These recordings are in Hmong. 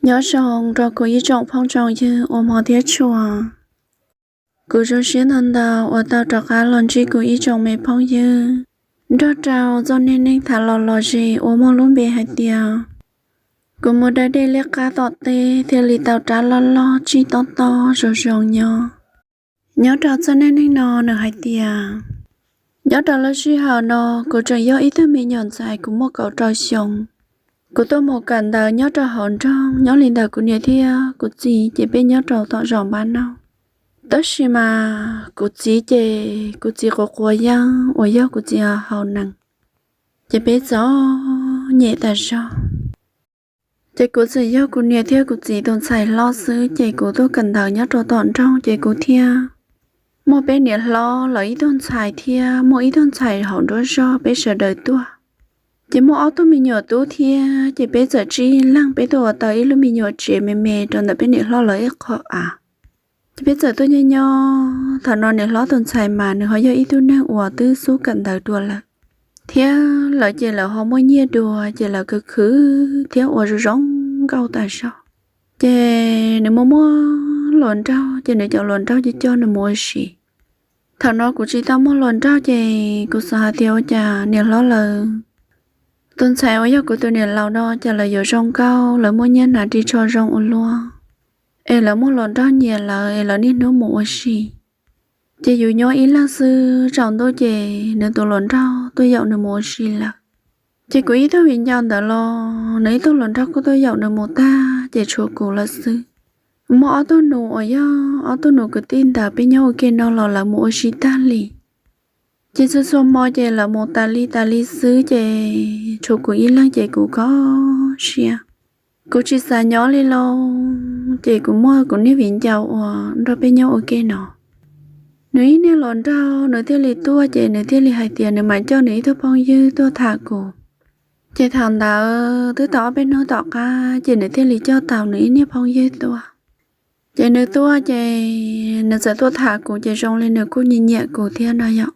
Nyob zoo rau kuv ib tsoom phooj tsoom ywg uas hmov thiab tshua. Kuv zoo siab ntau ntau uas tau rov qab los ntsib kuv ib tsoom me phooj ywg nrog rau txoj neej neeg tham los los zem uas muaj lub npe hais tias kuv mus da dej liab qab tom teb thiaj li tau rab loj loj tsij tob tob zoo zoo nyob. Nyob rau txoj neej neeg no nws hais tias, nyob rau lub sij hawm no kuv tseem yog ib tug me nyuam ntxhais, kuv muaj kaum rau xyoo. Kuv tuaj mus kawm ntawv nyob rau hauv nroog, nyob li ntawm kuv niam thiab kuv txiv ces peb nyob rau tom zos npab noj. Tab sis mas kuv txiv ces kuv txiv quav quav yeeb uas yog kuv txiv hau nees, ces peb txom nyem tas zog. Ces kuv txawm yog kuv niam thiab kuv txiv tus ntxhais hlob xwb, ces kuv tuaj kawm ntawv nyob rau tom nroog ces kuv thiaj muaj peb niam hlob lawv ib tug ntxhais thiab muaj ib tug ntxhais hauv nruab zog peb sawv daws tuaj. Ces muaj ob tug me nyuam tub thiab, ces peb txawm tsib leeg peb tuaj ua tau ib lub me nyuam tsev me me rau ntawm peb niam hlob lawv ib qho av. Ces peb txawm tuaj nyob nyob, thaum no niam hlob tus ntxhais mas nws ho yog ib tug neeg uas twb xub kawm ntawv dua lawm, thiab lawv ces lawv ho muaj nyiaj dua ces lawv khwv khwv thiab ua zoo zoo nkauj tas zog. Ces nws muaj muaj hluas nraug, ces nws cov hluas nraug coj coj nws mus ua si. Thaum no kuv tsis tau muaj hluas nraug ces kuv xav hais tias ua cas niam hlob lawv tus ntxhais uas yog kuv tus niam laus no cas lawv yuav zoo nkauj, lawv muaj nyiaj hnav ris tsho zoo ua luaj, es lawv muaj hluas nraug nyiam lawv es lawv niaj hnub mus ua si. Ces yus nyob ib leeg xwb, tsaus ntuj ces nws tus hluas nraug tuaj yaum nws mus ua si lawm. Ces kuv ib tug viv ncaus ntawd los nws ib tug hluas nraug kuj tuaj yaum nws mus tag ces tshuav kuv lawm xwb. Muaj ob tug nus uas yog ob tug nus kwv tij ntawd peb nyob ua ke no los lawv mus ua si tag li. Ces txhua txhua hmo ces lawv mus tas li tas li xwb ces tshuav kuv ib leeg ces kuv kho siab. Kuv tsis xav nyob li lauj, ces kuv muaj kuv niag viv ncaus uas nrog peb nyob ua ke no, nws ib niag hluas nraug nws thiaj li tuaj ces nws thiaj li hais tias nws mam coj nws ib tug phooj ywg tuaj tham kuv. Ces thaum ntawd twb tau ob peb hnub tom qab ces nws thiaj li coj tau nws ib niag phooj ywg tuaj. Ces nws tuaj ces nws txawm tuaj tham kuv ces zoo li nws kuj nyiam nyiam kuv thiab no yom.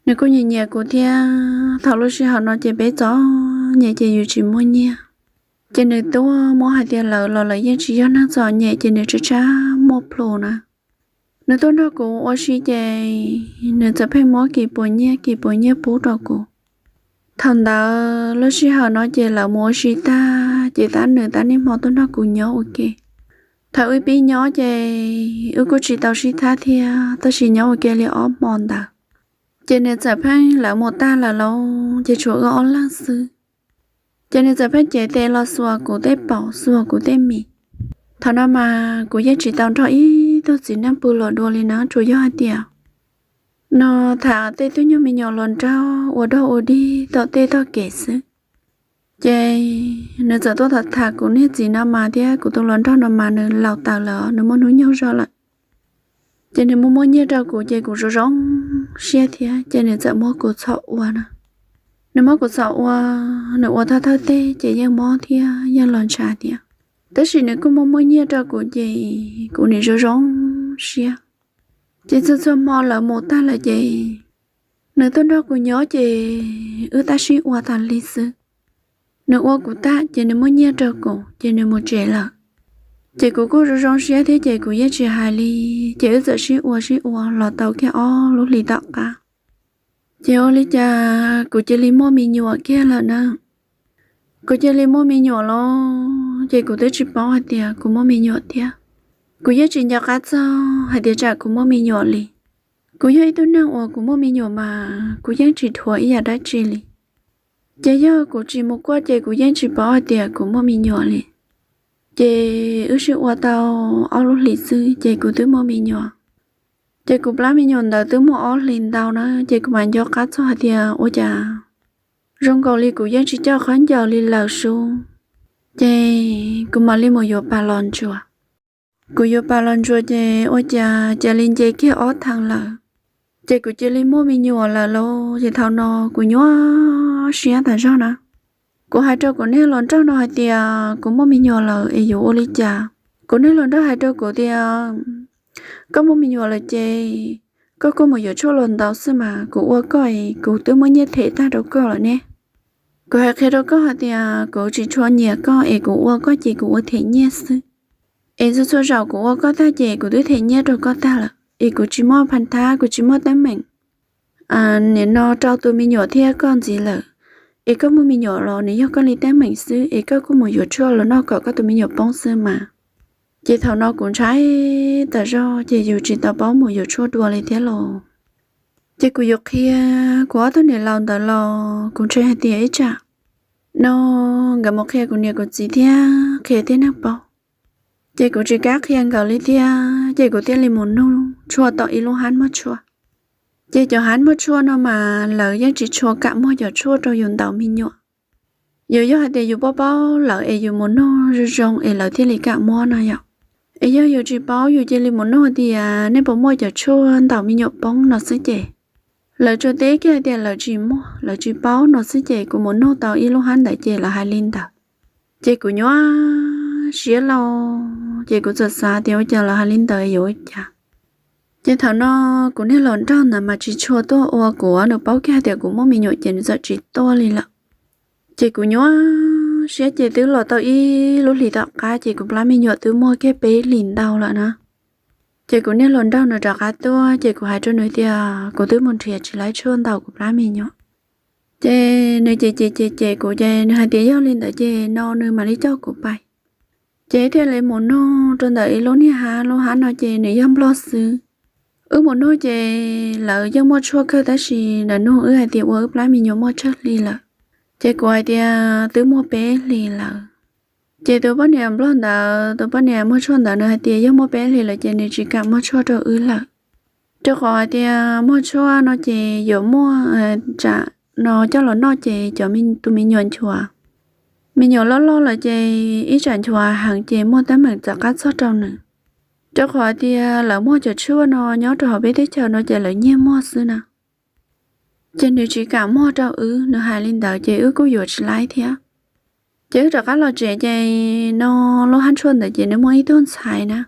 Nws kuj nyiam nyiam kuv thiab, thaum lub sij hawm no ces peb txom nyem ces yus tsis muaj nyiaj. Ces nws tuaj muab hais tias lawv los lawv yeej tsis yog neeg txom nyem ces nws tsam tsam muaj plhus na. Nws tuaj nrog kuv ua si ces nws txawm pheej muab kis puas nyiaj kis puas nyiaj pub rau kuv. Thaum ntawd lub sij hawm no ces lawv mus ua si tag ces tab nws tab niaj hmo tuaj nrog kuv nyob ua ke. Thaum wb pib nyob ces wb kuj tsis tau sib thab thiab, tab sis nyob ua ke li ob hmo ntawd ces nws txawm pheej, lawv mus tag lawm lauj ces tshuav wb ob leeg xwb. Ces nws txawm pheej cev tes los xuas kuv tej paum xuas kuv tej mis. Thaum no mas kuv yeej tsis tau nrog ib tug txiv neej pw los dua li na, tsuas yog hais tias no tham tej tug nyuag me nyuam hluas nraug ua dog ua dig tom tej tog kev xwb. Ces nws txawm tuaj tham tham kuv niag txiv no mas thiab kuv tus hluas nraug no mas nws laus tas lawm, nws muaj hnub nyoog zog lawm. Ces nws muab muab nyiaj rau kuv ces kuv zoo zoo siab thiab ces nws txawm muab kuv txhom ua na. Nws muab kuv txhom ua, nws ua thawj thawj teg ces yeej mob thiab yeej los ntshav thiab. Tab sis nws kuj muab muab nyiaj rau kuv ces kuv nim zoo zoo siab. Ces txhua txhua hmo lawv mus tag lawm ces nws tuaj nrog kuv nyob ces wb tab sib ua tas li xwb. Nws ua kuv tag ces nws muab nyiaj rau kuv ces nws mus tsev lawm. Ces kuv kuj zoo zoo siab thiab ces kuv yeej tsis hais li. Ces wb txawm sib ua sib ua los tau kiag ob lub hlis tom qab, ces ua li cas kuv cia li muaj me nyuam kiag lawm na. Kuv cia li muaj me nyuam lawm ces kuv twb tsis paub hais tias kuv muaj me nyuam thiab. Kuv yeej tsis nco qab txog hais tias tsam kuv muaj me nyuam li. Kuv yog ib tug neeg uas kuv muaj me nyuam mas kuv yeej tsis dhuav ib yam dab tsi li. Ces yog kuv tsis mus kuaj ces kuv yeej tsis paub hais tias kuv muaj me nyuam li. Ces wb sib ua tau ob lub hlis xwb ces kuv twb muaj me nyuam. Ces kuv plab me nyuam ntawd twb muaj ob hlis ntau na ces kuv mam nco qab txog hais tias ua cas zoo nkaus li kuv yeej tsis coj khaub ncaws li lawm sub. Ces kuv mam li mus yuav pas los ntsuas. Kuv yuav pas los ntsuas ces ua cas cia li nce kiag ob theem lawm. Ces kuv cia li muaj me nyuam lawm lauj. Ces thaum no kuv nyuaj siab tas zog na. Kuv hais rau kuv niag hluas nraug no hais tias kuv muaj me nyuam lawm es yuav ua li cas. Kuv niag hluas nraug hais rau kuv tias koj muaj me nyuam lawm ces koj kuj mus yuav tshuaj los ntaus xwb mas kuv ua koj es kuv twb muab nyiaj them tag rau koj lawm ne. Kuv hais qhia rau koj hais tias kuv tsis tshua nyiam koj es kuv ua koj ces kuv ua them nyiaj xwb. Es txhua txhua zaus kuv ua koj tag ces kuv twb them nyiaj rau koj tag lawm es kuv tsis muaj pha thab, kuv tsis muaj teeb meem nim no rau tus me nyuam thiab koj ntxiv lawm. Es koj muaj me nyuam los nws yog koj li teeb meem xwb, es koj kuj mus yuav tshuaj los noj kom koj tus me nyuam poob xwb mas. Ces thaum no kuv ntshai tas zog ces yus tsis tau paub mus yuav tshuaj dua li thiab los. Ces kuv yuav qhia kuv ob tug niam laus ntawd los kuv ntshai hais tias ib tsam no nkawd mus qhia kuv niam kuv txiv thiab qhia tej neeg paub, ces kuv tsis kam qhia nkawd li thiab, ces kuv thiaj li mus nug tshuaj tau ib lub hab muaj tshuaj. Ces cov hab muaj tshuaj no mas lawv yeej tsis tshua kam muag cov tshuaj rau yus ntaus me nyuam. Yus yog hais tias yus paub paub lawv es yus mus nug zoo zoo es lawv thiaj li kam muag no yom. Es yog yus tsis paub yus cia li mus nug tias nej puas muaj cov tshuaj ntaus me nyuam poob no xwb ces lawv tsuas teb kiag hais tias lawv tsis muaj, lawv tsis paub no xwb ces kuv mus nug tau ib lub hab ntawd ces lawv hais li ntawd. Ces kuv nyuaj siab lauj, ces kuv txawm xav tias ua cas lawv hais li ntawd yuav ua cas. Ces thaum no kuv niag hluas nraug ntawd mas tsis tshua tuaj ua, kuv nws paub kiag tias kuv muaj me nyuam ces nws txawm tsis tuaj li lawm. Ces kuv nyuaj siab ces twb los tau ib lub hlis tom qab ces kuv plab me nyuam twb muaj kiag peb hlis ntau lawm na. Ces kuv niag hluas nraug nws rov qab tuaj ces kuv hais rau nws tias kuv twb mus nrhiav tsis laib tshuaj ntaus kuv plab me nyuam. Ces nws cem cem cem cem kuv ces nws hais tias yog li ntawd ces no nws mam li coj kuv pais. Ces thiaj li mus nug rau ntawm ib lub niag hab, lub hab no ces nws yog nplog xwb. Wb mus nug ces lawv yeej muaj tshuaj kawg tab sis lawv nug wb hais tias ua wb plab me nyuam muaj tsawg hli lawm. Ces kuv hais tias twb muaj peb hlis lawm. Ces tus poj niam nplog ntawd, tus poj niam muag tshuaj ntawd nws hais tias yog muaj peb hlis lawm ces nws tsis kam muag tshuaj rau wb lawm. Rau qhov hais tias muag tshuaj no ces yuav muaj tsam no coj los noj ces cov tus me nyuam nchuav. Me nyuam loj loj lawm ces ib tsam nchuav heev ces muaj teeb meem txav qab txog rau nws. Rau qhov hais tias lawv muag cov tshuaj no nyob rau hauv peb teb chaws no ces lawv nyiag muag xwb na. Ces nws tsis kam muag rau wb, nws hais li ntawd ces wb kuj yuav tsis laib thiab. Ces wb rov qab los tsev ces no lub hab tshuaj ntawd ces nws muaj ib tug ntxhais na.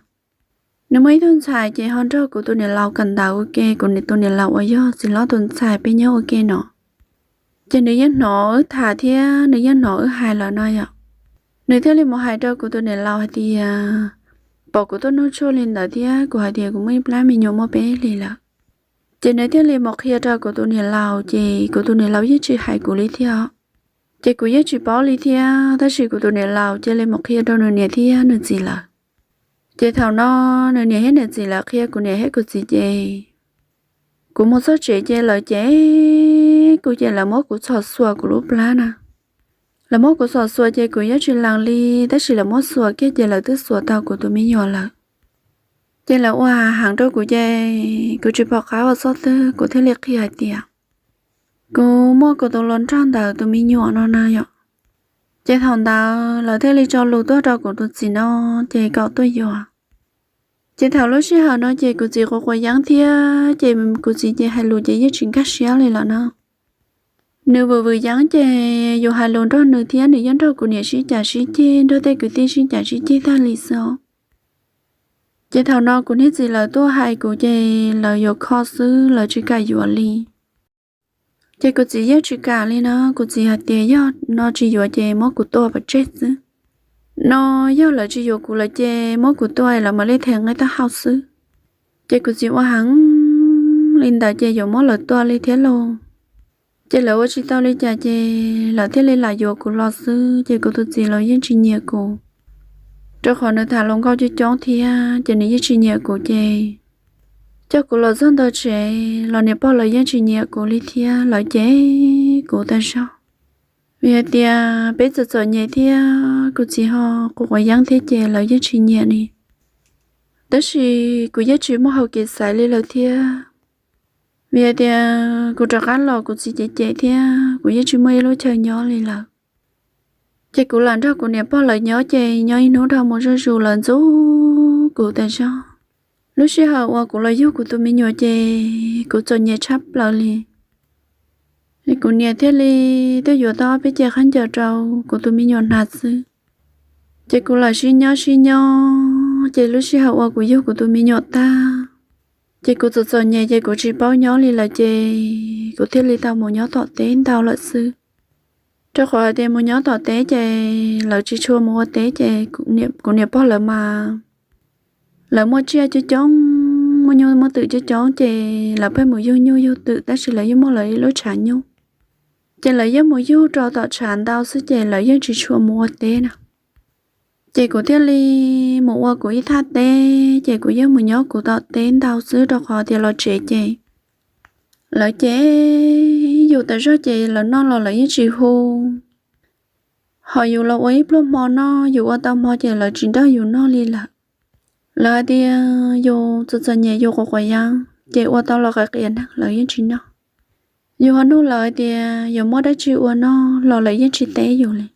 Nws muaj ib tug ntxhais ces ho nrog kuv tus niam laus kawm ntawv ua ke, kuv tus niam laus uas yog txiv hlob tus ntxhais peb nyob ua ke no. Ces nws yeej hnov wb tham thiab nws yeej hnov wb hais lawm no yom. Nws thiaj li mus hais rau kuv tus niam laus hais tias pom kuv tuaj nug tshuaj li ntawd thiab kuv hais tias kuv muaj ib plab me nyuam muaj peb hlis lawm. Ces nws thiaj li mus qhia rau kuv tus niam laus ces kuv tus niam laus yeej tsis hais kuv li thiab. Ces kuv yeej tsis paub li thiab tab sis kuv tus niam laus cia li mus qhia rau nws niam thiab nws txiv lawm. Ces thaum no nws niam thiab nws txiv lawv qhia kuv niam thiab kuv txiv ces kuv mus txog tsev ces lawv cem kuv ces lawv muab kuv txhos xuas kuv lub plab na. Lawv muab kuv txhos xuas ces kuv yeej tsis lees li, tab sis lawv muab xuas kiag ces lawv twb xuas tau kuv tus me nyuam lawm. Ces lawv ua heev rau kuv ces kuv tsis pom qab ua txoj twg kuv thiaj li qhia hais tias kuv muaj kuv tus hluas nraug ntawd tus me nyuam no na yom. Ces thaum ntawd lawv thiaj li tso lus tuaj rau kuv tus txiv no ces kom tuaj yuav. Ces thaum lub sij hawm no ces kuv txiv quav quav yeeb thiab ces kuv txiv ces hais lus ces yeej tsis nkag siab li lawm na. Nws vwm vwm yeeb ces yus hais lus nrog nws thiab nws yeej nrog kuv niam sib cav sib ceg, nrog tej kwv tij sib cav sib ceg tag li xwb. Ces thaum no kuv niag txiv lawv tuaj hais kuv ces lawv yuav kho xwb, lawv tsis kam yuav li. Ces kuv txiv yeej tsis kam li na, kuv txiv hais tias yog no tsis yuav ces muab kuv tua pov tseg xwb. No yog lawv tsis yuav kuv lawm ces muab kuv tua es lawv mam li them nqi taub hau xwb. Ces kuv txiv ua heev li ntawd ces yuav muab lawv tua li thiab lauj. Ces lawv ua tsis tau li cas ces lawv thiaj li lam yuav kuv los xwb, ces kuv tus txiv los yeej tsis nyiam kuv. Rau qhov nws tham hluas nkauj coob coob thiab ces nws yeej tsis nyiam kuv ces coj kuv los txog ntawm tsev los niam pog lawv yeej tsis nyiam kuv li thiab, lawv cem kuv tag zog. Vim hais tias peb txom txom nyem thiab kuv txiv ho quav quav yeeb thiab ces lawv yeej tsis nyiam li. Tab sis kuv yeej tsis muaj hau kev xaiv li lawm thiab. Vim hais tias kuv rov qab los kuv txiv cem cem thiab kuv yeej tsis muaj ib lub chaw nyob li lawm. Ces kuv lam nrog kuv niam pog lawv nyob ces nyob ib hnub dhau mus zuj zus lawv ntxub kuv tas zog. Lub sij hawm uas kuv los yug kuv tus me nyuam ces kuv txom nyem tshaj plaws li. Kuv niam thiaj li tuaj yuav tau ob peb ce khaub ncaws rau kuv tus me nyuam hnav xwb. Ces kuv lam sib nyob sib nyob, ces lub sij hawm uas kuv yug kuv tus me nyuam tag, ces kuv txom txom nyem ces kuv tsis paub nyob li lawm ces kuv thiaj li tau mus nyob tom teb ntau lawm xwb. Rau qhov hais tias mus nyob tom teb ces lawv tsis tshua mus ua teb ces kuv niam pog lawv mas lawv muaj tsiaj coob coob, muaj nyuj muaj twm coob coob ces lawv pheej mus yug nyuj yug twm tab sis lawv yeej muaj lawv ib lub tshav nyuj. Ces lawv yeej mus yug rau tom tshav ntau xwb ces lawv yeej tsis tshua mus ua teb na. Ces kuv thiaj li mus ua kuv ib thaj teb ces kuv yeej mus nyob kuv tom teb ntau xwb rau qhov tias los tsev ces lawv ces yus tas zog ces lawv noj los lawv yeej tsis hu. Ho yus los ua ib pluag hmo noj, yus ua tau hmo ces lawv tsis nrog yus noj li lawm. Lawv hais tias yus txom txom nyem yus quav quav yeeb ces ua tau los qias qias neeg lawv yeej tsis noj. Yus ho nug lawv hais tias yuav muab dab tsi ua noj los lawv yeej tsis teb yus li.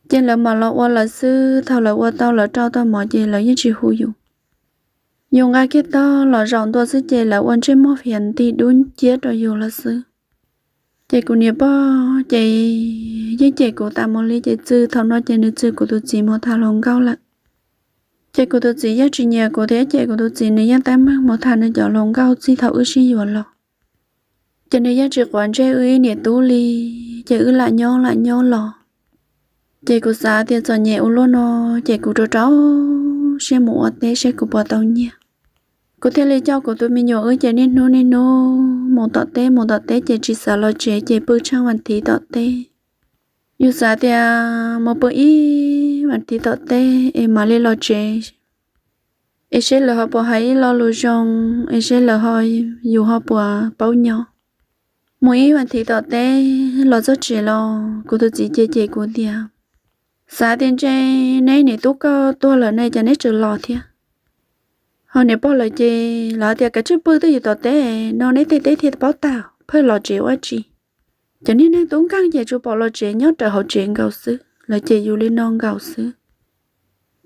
Ces lawv mam los ua lawv xwb, thaum lawv ua tau lawv rau tau mov ces lawv yeej tsis hu yus. Yus nqa kiag tog los zaum ntua xwb ces lawv ua ntsej muag fiav nti dub nciab rau yus lawm xwb. Ces kuv niam pog ces yeej cem kuv tas mus li ces txij thaum no ces nws txwm kuv tus txiv mus tham hluas nkauj lawm. Ces kuv tus txiv yeej tsis nyiam kuv thiab ces kuv tus txiv nws yeej teeb meem mus tham nws cov hluas nkauj txij thaum wb sib yuav los. Ces nws yeej tsis quav ntsej wb ib niam tub li, ces wb lam nyob lam nyob los. Ces kuv xav tias txom nyem ua luaj no, ces kuv rau rau siab mus ua teb seb kuv puas tau nyiaj. Kuv thiaj li coj kuv tus me nyuam wb ces niaj hnub niaj hnub mus tom teb mus tom teb ces tsis xav los tsev ces pw tsheej vas thiv tom teb. Yus xav tias mus pw ib vas thiv tom teb es mam li los tsev, es seb lawv ho puas hais ib lo lus zoo, es seb lawv ho, yus ho puas paub nyob. Mus ib vas thiv tom teb los txog tsev los kuv tus txiv ces cem kuv tias, xav tias ntshe neb niam tub koj tuag lawm ne cas neb tseem los thiab. Ho niam pog lawv ces lawv tias kav tsij pw twj ywm tom teb no neb tej teb thiaj paub tag, pheej los tsev ua tsi. Cov niag neeg tub nkeeg ces tsuas pom los tsev nyob rawv hauv tsev nkaus xwb, lawv cem yus li no nkaus xwb.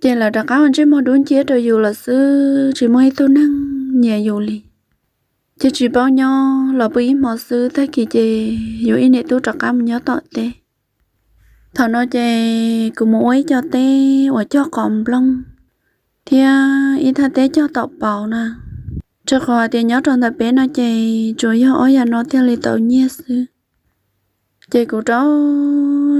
Ces lawv rov qab ua ntsej muag dub nciab rau yus lawm xwb, tsis muaj ib tug neeg nyiam yus li. Ces tsis paub nyob los pw ib hmo xwb tag kis ces yus ib niam tub rov qab mus nyob tom teb. Thaum no ces kuv mus ua ib co teb uas cog qos nplooj thiab ib thaj teb cog taum pauv na. Rau qhov hais tias nyob rau ntawm peb no ces tsuas yog ob yam no thiaj li tau nyiaj xwb. Ces kuv rau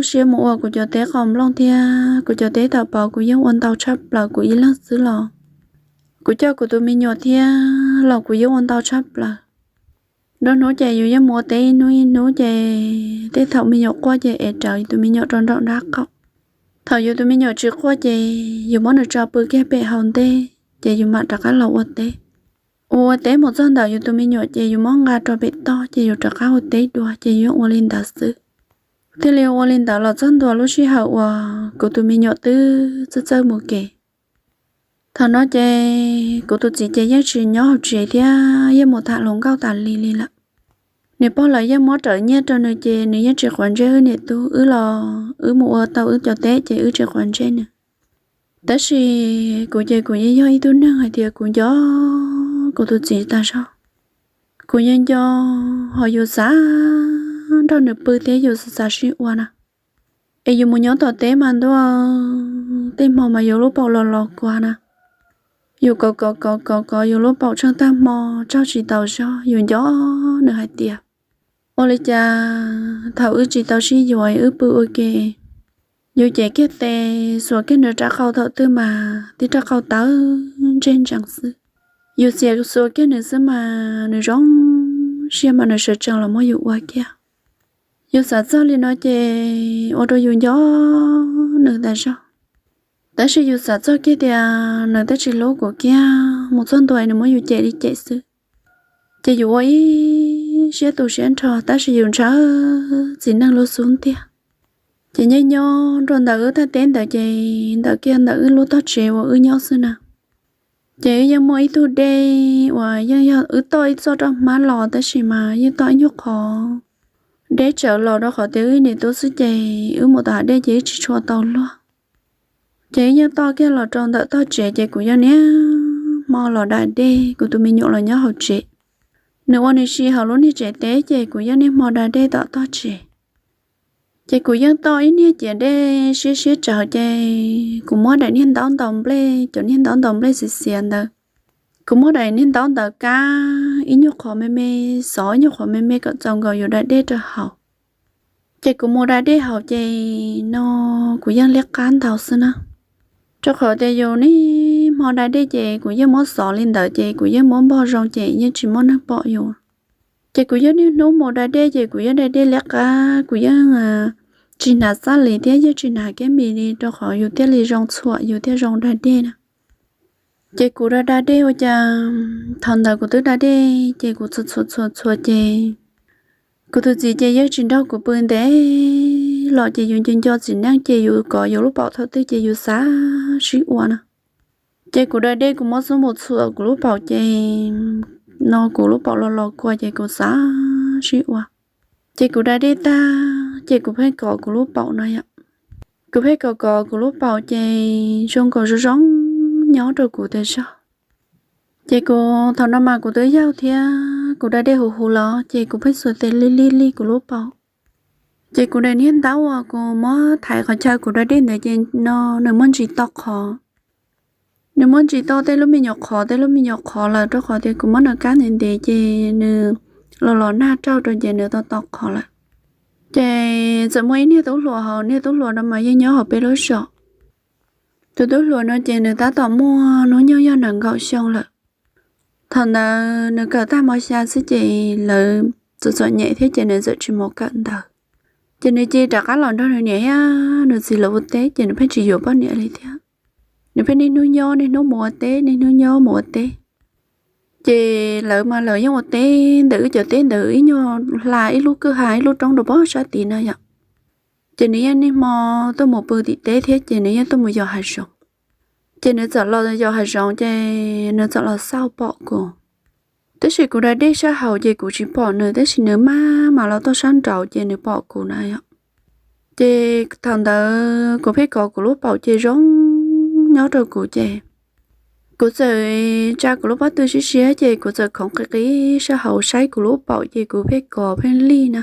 siab mus ua kuv cov teb qos nplooj thiab kuv cov teb taum pauv, kuv yeej ua ntau tshaj plaws kuv ib leeg xwb los. Kuv coj kuv tus me nyuam thiab los kuv yeej ua ntau tshaj plaws. Nruab hnub ces yus yeej mus ua teb ib hnub ib hnub ces tej thaum me nyuam quaj ces es rawv yus tus me nyuam rau nraum nraub qaum. Thaum yus tus me nyuam tsis quaj ces yus muab nws tso pw kiag pem hauv ntej ces yus mam rov qab los ua teb. Ua ua teb mus txog ntawm yus tus me nyuam ces yus muab nqa rau pem toj ces yus rov qab ua teb dua ces yus yeej ua li ntawd xwb. Thiaj li ua li ntawd los txog ntua lub sij hawm uas kuv tus me nyuam twb txawj txawj mus kev. Thaum no ces kuv tus txiv ces yeej tsis nyob hauv tsev thiab yeej mus tham hluas nkauj tas li li lawm. Niam pog lawv yeej muab rawv nyiaj rau nws ces nws yeej tsis quav ntsej wb niam tub, wb los wb mus ua tau wb cov teb ces wb tsis quav ntsej nws. Tab sis kuv ces kuv yeej yog ib tug neeg hais tias kuv nco kuv tus txiv tas zog. Kuv yeej nco, ho yus xav nrog nws pw thiab yus xav xav sib ua na. Es yus mus nyob tom teb mas ntuj, tej hmo mas yus lub paum los los kuag na. Yus kov kov kov kov kov yus lub paum tsheej tag hmo, tsaug tsis taus zog, yus nco nws hais tias, ua li cas thaum wb tsis tau sib yuav wb pw ua ke, yus cev kiag tes xuas kiag nws rab qau thaum twg mas tib rab qau tawv ntseg ntsees xwb. Yus txiav xuas kiag nws xwb mas nws zoo siab mas nws sawv tsees los muab yus ua kiag. Yus xav txog li no ces ua rau yus nco nws tas zog. Tab sis yus xav txog kiag tias nws twb tsis hlub kuv kiag, mus txog ntua nws muab yus cem li cem xwb. Ces yus ua ib siab tu siab nrho tab sis yus ntshaw txiv neej lub xub ntiag. Ces nyob nyob rau ntawm wb thaj teb ntawd ces ntawm kiag ntawm wb lub tog tsev uas wb nyob xwb na, ces wb yeej muaj ib tug dej uas yeej yog wb toj ib txoj roj hmab los tab sis mas yeej toj ib nyuag qhov deb tsawv los rau qhov tias wb niam tub xwb ces wb mus tom hav dej ces wb tsis tshua tau luag. Ces wb yeej toj kiag los rau ntawm tog tsev ces kuv yeej niaj hmo los da dej, kuv tus me nyuam los nyob hauv tsev. Nws ua nws si hauv lub niag tsev teb ces kuv yeej niaj hmo da dej tom tog tsev. Ces kuv yeej toj ib niag ciav dej siab siab tsawv ces kuv muab daim niag ntaub ntaus nplej, cov niag ntaub ntaus nplej xiav xiav ntawd. Kuv muab daim niag ntaub ntawd kab ib nyuag qhov me me, xov ib nyuag qhov me me kom txaus nkaus yus da dej rau hauv. Ces kuv mus da dej hauv ces no kuv yeej liab qab ntau xwb na. Rau qhov tias yus niaj hmo da dej ces kuv yeej muab xov li ntawd ces kuv yeej muab npog zoo ces yeej tsis muaj neeg pom yus. Ces kuv yeej niaj hnub mus da dej ces kuv yeej da dej liab qab, kuv yeej tsis hnav xab lis thiab yeej tsis hnav keb mis li rau qhov yus thiaj li zoo txhuam, yus thiaj zoo da dej na. Ces kuv da da dej ua cas thaum ntawd kuv twb da dej ces kuv txhuam txhuam txhuam txhuam ces kuv tus txiv ces yeej tsis nrog kuv pw ntev los ces yus nco nco txiv neej ces yus kov yus lub paum thaum twg ces yus xav sib ua na. Ces kuv da dej kuv muab xub npus txhuam kuv lub paum ces no kuv lub paum los los kua ces kuv xav sib ua. Ces kuv da dej tag ces kuv pheej kov kuv lub paum no yom. Kuv pheej kov kov kuv lub paum ces zoo nkaus zoo zoo nyob rau kuv tas zog. Ces kuv thaum no mas kuv twb yau thiab kuv da dej huv huv los ces kuv pheej xuas tes li li li kuv lub paum. Ces kuv daim niag ntaub uas kuv muab thaiv qhov chaw kuv da dej ntawd ces no nws muaj ntsis to qhov. Nws muaj ntsis to tej lub me nyuam qhov tej lub me nyuam qhov lawm rau qhov tias kuv muab nws kab ntev ntev ces nws los los nag raug rau ces nws to to qhov lawm. Ces txawm muaj ib niag tub hluas hauv, niag tub hluas no mas yeej nyob hauv peb lub zos. Tus tub hluas no ces nws tab tom muaj hnub nyoog yog nees nkaum xyoo lawm. Thaum ntawd nws kawm tag mos xya xwb ces lawv txom txom nyem thiab ces nws txawm tsis mus kawm ntawv. Ces nws cia li rov qab los nrog nws niam thiab nws txiv lawv ua teb ces nws pheej tsis yuav poj niam li thiab. Nws pheej niaj hnub nyob niaj hnub mus ua teb niaj hnub nyob mus ua teb. Ces lawv mas lawv yeej ua teb ntawm wb cov teb ntawd ib nyuag hla ib lub kwj ha ib lub roob rau pog sab tid na yom. Ces nws yeej niaj hmo tuaj mus pw tim teb thiab ces nws yeej tuaj mus yos hav zoov. Ces nws txawm los yos hav zoov ces nws txawm los xauj pom kuv. Tab sis kuv da dej sab hauv ces kuv tsis pom nws tab sis nws maj mam los tuaj sab nraud ces nws pom kuv na yom. Ces thaum ntawd kuv pheej kov kuv lub paum ces zoo nyob rau kuv ces kuv txawm tsa kuv lub pob tw siab siab ces kuv txawm khoov qis qis sab hauv saib kuv lub paum ces kuv pheej kov pheej lij na.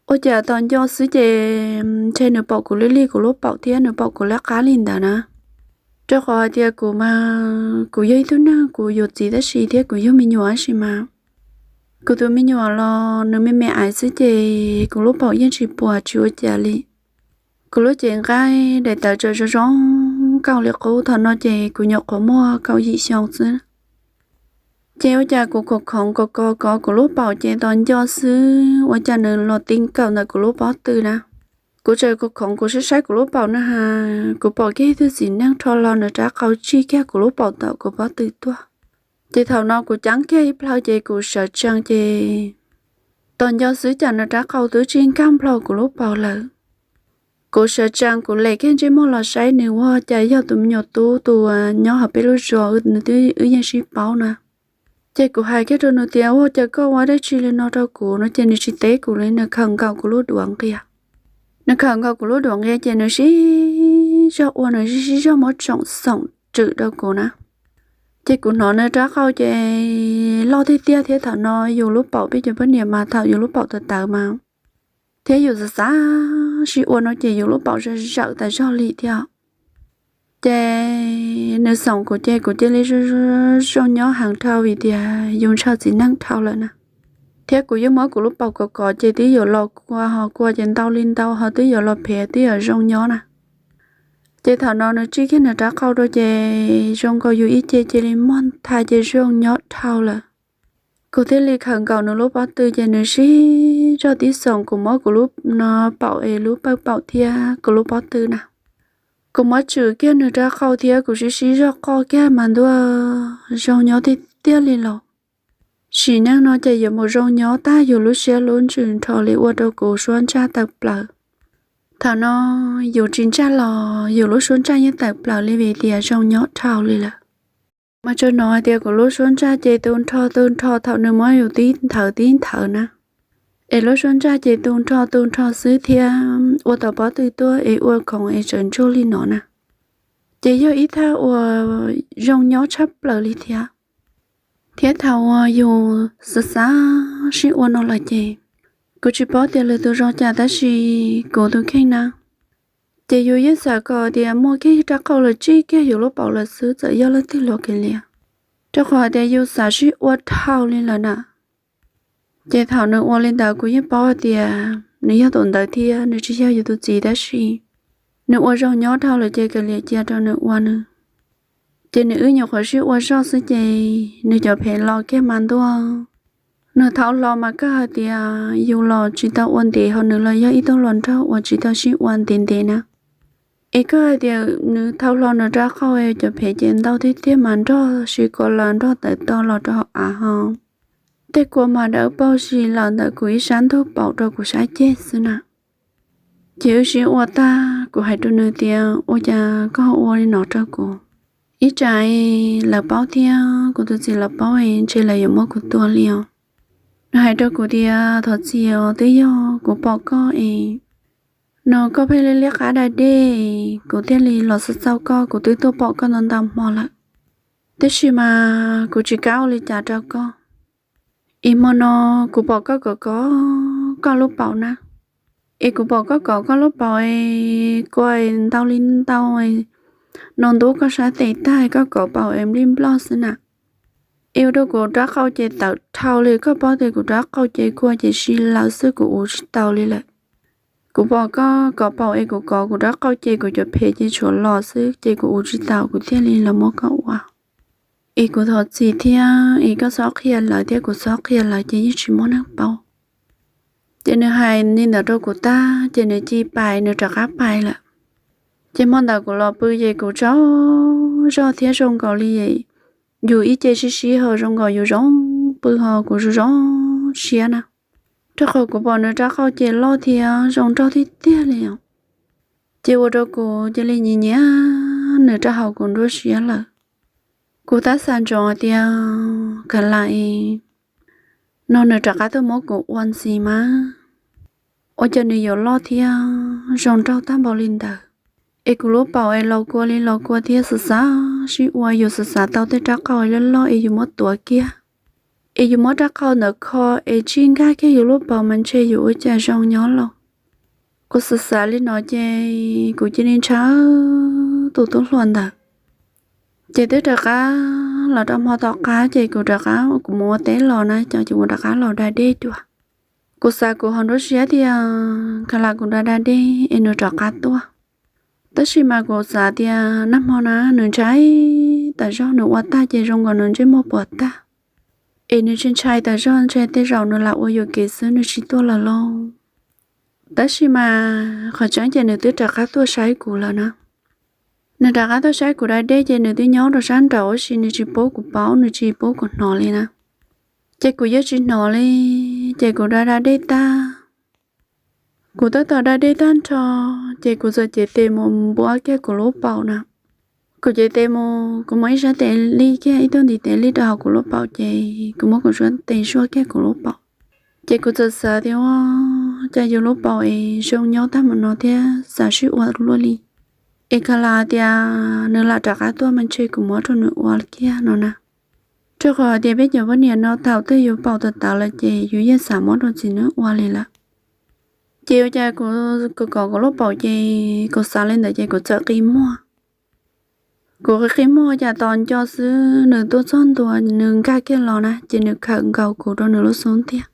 Ua cas tos nco xwb ces ntshe nws pom kuv li li kuv lub paum thiab nws pom kuv liab qab li ntawd na. Rau qhov hais tias kuv mas kuv yog ib tug neeg kuv yuav txiv tab sis thiab kuv yug me nyuam tab sis mas kuv tus me nyuam los nws me me aiv xwb ces kuv lub paum yeej tsis puas tsis ua cas li. Kuv lub cev nqaij daim tawv tseem zoo zoo nkauj li qub, thaum no ces kuv nyuam qhuav muaj kaum yim xyoo xwb. Ces ua cas kuv khoov khoov kov kov kov kuv lub paum ces tos nco xwb ua cas nws los ti nkaus ntawm kuv lub pob tw na. Kuv tseem khoov khoov kuv saib saib kuv lub paum na has kuv pom kiag ib tug txiv neej rho hlo nws rab qau tsij kiag kuv lub paum tom kuv pob tw tuaj. Ces thaum no kuv ceeb kiag ib plhaw ces kuv sawv tsees ces tos nco xwb cas nws rab qau twb tsij nkag nplho kuv lub paum lawm. Kuv sawv tsees kuv lem kiag ntsej muag los saib nws ua cas yog tus me nyuam tub tus nyob hauv peb lub zos nws twb wb yeej sib paub na. Ces kuv hais kiag rau nws tias ua cas koj ua dab tsi li no rau kuv no ces nws tsis teb kuv li, nws khawm nkaus kuv lub duav nqia. Nws khawm nkaus kuv lub duav nqia ces nws sib zog ua nws sib zog muab tsoom xoom tswm rau kuv na. Ces kuv hnov nws rab qau ces loj tiag tiag thiab thaum no yus lub paum peb cov poj niam mas thaum yus lub paum tawv tawv mas thiab yus xav xav sib ua no ces yus lub paum zawm zawm tas zog li thiab. Ces nws xoom kuv ces kuv cia li zoo nyob heev dhau vim tias yus ntshaw txiv neej dhau lawm na. Thiab kuv yeej muab kuv lub paum kov kov ces twb yuav los kua ho kua ces ntau li ntau ho twb yuav los phem twb yuav zoo nyob na. Ces thaum no nws tsij kiag nws rab qau rau ces zoo nkaus yus ib ce cia li muag ntha ces zoo nyob dhau lawm. Kuv thiaj li khawm nkaus nws lub pob tw ces nws sib zog tib xoom kuv muab kuv lub no paum es lub pawg paum thiab kuv lub pob tw na. Kuv muab tswm kiag nws rab qau thiab kuv sib sib zog qoj kiag mas ntuj zoo nyob tiag tiag li los. Sim neej no ces yuav mus zoo nyob tag yus lub siab lub ntsws nrho li ua rau kuv suab ntsaj tawm plaws. Thaum no yus tsis ntsaj los yus lub suab ntsaj yeej tawm plaws li vim tias zoo nyob dhau li lawm. Mas tsuas hnov hais tias kuv lub suab ntsaj ces tu nrho tu nrho thaum nws muab yus tib nthawv tib nthawv na. Es lub suab ntsaj ces tu nrho tu nrho xwb thiab ua tom pob tw tuaj es ua khoov es tseem ntsuag li no na. Ces yog ib thaj uas zoo nyob tshaj plaws li thiab. Thiab thaum uas yus xav xav sib ua no lawm ces kuv tsis paub tias lwm tus zoo cas tab sis kuv tus kheej na, ces yus yeej xav kom tias muaj kiag rab qau los tsij kiag yus lub paum lawm xwb txawm yog leej twg los kev liam, rau qhov hais tias yus xav sib ua dhau li lawm na. Ces thaum nws ua li ntawd kuv yeej paub hais tias nws yog tus ntawd thiab, nws tsis yog yus tus txiv tab sis nws ua zoo nyob dhau lawm ces kav liam cia rau nws ua nws. Ces nws wb nyuam qhuav sib ua zog xwb ces nws cov phem los kiag mas ntuj, nws thau hlo mas kawg hais tias yus los tsis tau ua ntev, ho nws los yog ib tug hluas nraug uas tsis tau sib ua ntev ntev na. Es kawg hais tias nws thau hlo nws rab qau, cov phem ces ntau tiag tiag mas nrog si ko lawm, nrog tawm to los rau hauv av ho. Tej kua mas dawb paug si lawm ntawm kuv ib sab ntug paum rau kuv sab ceg xwb na. Ces wb sib ua tag, kuv hais rau nws tias ua cas koj ua li no rau kuv? Ib tsam lawv paub thiab kuv tus txiv lawv paub es ntshe lawv yuav muab kuv tua li os. Nws hais rau kuv tias thov txim os, twb yog kuv pom koj es no koj pheej liab liab qab da dej, kuv thiaj li los xauj xauj koj, kuv twb tuaj pom koj ntau ntau hmo lawm, tab sis mas kuv tsis kam ua li cas rau koj. Es hmo no kuv pom koj kov koj lub paum na, es kuv pom koj kov koj lub paum es kua ntau li ntau, no ntub koj sab tes tag koj kov paum es nplij nploj xwb na. Es ua rau kuv rab qau ces tawm dhau li, koj paub tias kuv rab qau ces kua ces si lawm xwb, kuv uv tsis tau li lawm. Kuv pom koj kov paum es kuv kov kuv rab qau ces kuv cov phem ces tshuav los xwb ces kuv uv tsis tau, kuv thiaj li los muab koj ua. Es kuv thov txim thiab, es koj txhob qhia lawv thiab kuv txhob qhia lawv ces yeej tsis muaj neeg paub. Ces nws hais li ntawd rau kuv tag ces nws cia li pais, nws rov qab pais lawm. Ces hmo ntawd kuv los pw ces kuv tsaug zog thiab zoo nkaus li yus ib ce sib sib ho zoo nkaus yus zoo pw ho kuv zoo zoo siab na. Rau qhov kuv pom nws rab qau ces loj thiab zoo nraug tiag tiag li os. Ces ua rau kuv cia li nyiam nyiam nws rau hauv kuv nruab siab lawm. Kuv tab xav ntsoov tias khav lam no nws rov qab tuaj muab kuv ua ntxiv mas, ua cas nws yuav loj thiab zoo nraug tag npaum li ntawd. Es kuv lub paum es los kua li los kua thiab, xav xav sib ua yus xav xav tau tej rab qau loj loj es yus muab tuav kiag, es yus muab rab qau ntawd kho es tsij nkag kiag yus lub paum mas ntshe yus ua cas zoo nyob los. Kuv xav xav li no ces kuv cia li ntshai tus tub hluas ntawd. Ces twb rov qab los rau hmo tom qab ces kuv rov qab kuv mus ua teb los na, ces kuv rov qab los da dej dua. Kuv xav kuv ho nruab siab tias khav lam kuv da da dej es nws rov qab tuaj. Tab sis mas kuv xav tias nag hmo na nws ntshai tas zog, nws ua tag ces zoo nkaus nws ntsej muag puas tag, es nws tsis ntshai tas zog, ntshe tej zaum nws lam ua yuam kev xwb nws tsis tuaj lawm lauj. Tab sis mas qhov tseeb ces nws twb rov qab tuaj saib kuv lawm na. Nws rov qab tuaj saib kuv da dej ces nws twb nyob rau sab nraud tab sis nws tsis pub kuv paub, nws tsis pub kuv hnov li na. Ces kuv yeej tsis hnov li, ces kuv da da dej tag, kuv tab tom da dej tag nrho, ces kuv txawm cev tes mus npuab kiag kuv lub paum na. Kuv cev tes mus, kuv muab ib sab tes li kiag ib tug ntiv tes li rau hauv kuv lub paum ces kuv muab kuv sab tes zuaj kiag kuv lub paum. Ces kuv txawm xav tias ua cas yus lub paum es zoo nyob tag mus no thiab xav sib ua luaj li. Es khav lam tias nws lam rov qab tuaj mas ntshe kuv muab rau nws ua kiag no na. Rau qhov tias peb cov poj niam no thaum twg yus paum tawv tawv lawm ces yus yeej xav muab rau txiv neej ua li lawm. Ces ua cas kuv kov kuv lub paum ces kuv xav li ntawd ces kuv txawm qi muag. Kuv qi qi muag cas tos nco xwb nws tuaj txog ntua nws nkag kiag los na ces nws khawm nkaus kuv rau nws lub xub ntiag.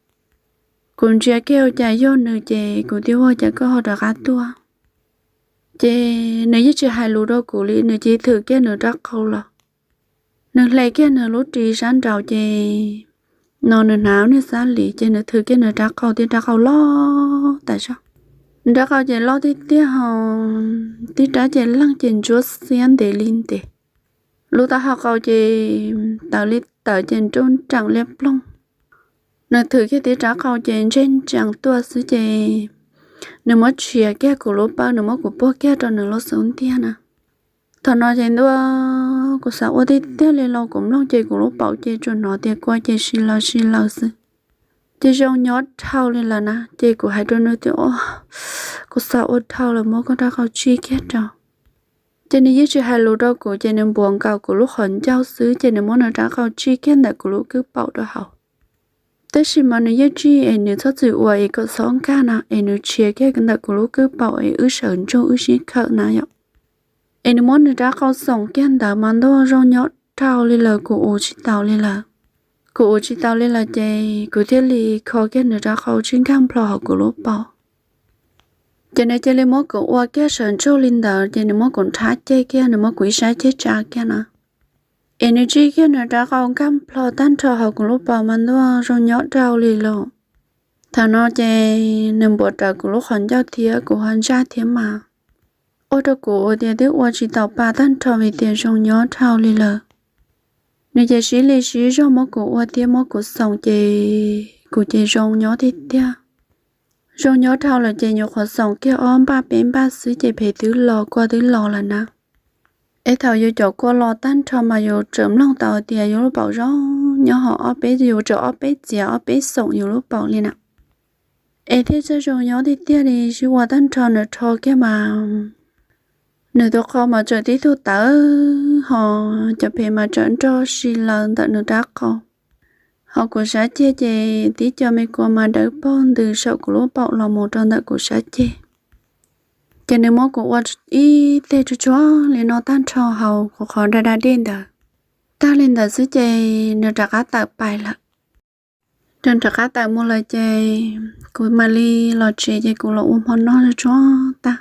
Kuv ntsia kiag ua cas yog nws ces kuv thiaj ua cas koj ho rov qab tuaj. Ces nws yeej tsis hais lus rau kuv li, nws cia li thwm kiag nws rab qau los. Nws hle kiag nws lub ris sab nraud ces no nws hnav niag xab lis ces nws thwm kiag nws rab qau, tib rab qau loj tas zog. Nws rab qau ces loj tiag tiag ho, tib rab ces leeg ces ntsuab xiab ntev li ntev. Lub taub hau qau ces tawv li tawv ces nruj nreem liab ploog. Nws thwm kiag tib rab qau ces ntseg ntsees tuaj xwb ces nws muab tshiav kiag kuv lub paum, nws muab kuv puag kiag rau nws lub xub ntiag na. Thaum no ces ntuj, kuv xav ua tiag tiag li los kuv mloog ces kuv lub paum ces tsuas hnov tias kua ces si lawm si lawm xwb. Ces zoo nyob dhau li lawm na ces kuv hais rau nws tias, kuv xav ua dhau lawm, muab koj rab qau tsij kiag rau. Ces nws yeej tsis hais lus rau kuv ces nws npuav nkaus kuv lub qhov ncauj xwb ces nws muab nws rab qau tsij kiag ntawm kuv lub kwj paum rau hauv. Tab sis mas nws yeej tsij es nws txhob txwm ua es kom xob nkag na es nws tshiav kiag ntawm kuv lub kwj paum es wb sawv ntsug wb sib khawm na yom. Es nws muab nws rab qau xoom kiag ntawd mas ntuj, zoo nyob dhau li lawm, kuv uv tsis taus li lawm. Kuv uv tsis taus li lawm ces kuv thiaj li kho kiag nws rab qau tsij nkag nplho hauv kuv lub paum. Ces nws cia li muab kuv ua kiag sawv ntsug li ntawd, ces nws muab kuv nrhab ceg kiag, nws muab kuv ib sab ceg tsa kiag na. Es nws tsij kiag nws rab qau nkag plho tag nrho hauv kuv lub paum mas ntuj, zoo nyob dhau li los. Thaum no ces nws npuav rawv kuv lub qhov ncauj thiab kuv ho ntsaj thiab mas, ua rau kuv ua tias twb ua tsis tau pa tag nrho vim tias zoo nyob dhau li lawm. Nws ces sib li sib zog muab kuv ua thiab muab kuv xoom ces kuv ces zoo nyob tiag tiag. Zoo nyob dhau lawm ces nyuam qhuav xoom kiag ob npaj peb npaj xwb ces phev twb los kua twb los lawm na. Es thaum yus caum kua los tag nrho mas yus tseem mloog tau tias yus lub paum zoo nyob ho ob peb, yus tseem ob peb txiav ob peb xoom yus lub paum li na. Es thiaj txawj zoo nyob tiag tiag li, sib ua tag nrho nws rho kiag mas nws tus qau mas tseem tib tug tawv ho cov phev mas tseem nrog si lawm ntawm nws rab qau. Ho kuv sab ceg ces tib co me kua mas dawb paug ntws saum kuv lub paum los mus rau ntawm kuv sab ceg. Ces nws muab kuv ua ib teg tsuag tsuag li no tag nrho hauv kuv qhov da da dej ntawd. Tag li ntawd xwb ces nws rov qab tawm pais lawm. Nws rov qab tawm mus lawm ces kuv mam li los tsev ces kuv los ua hmo noj tsuag tag.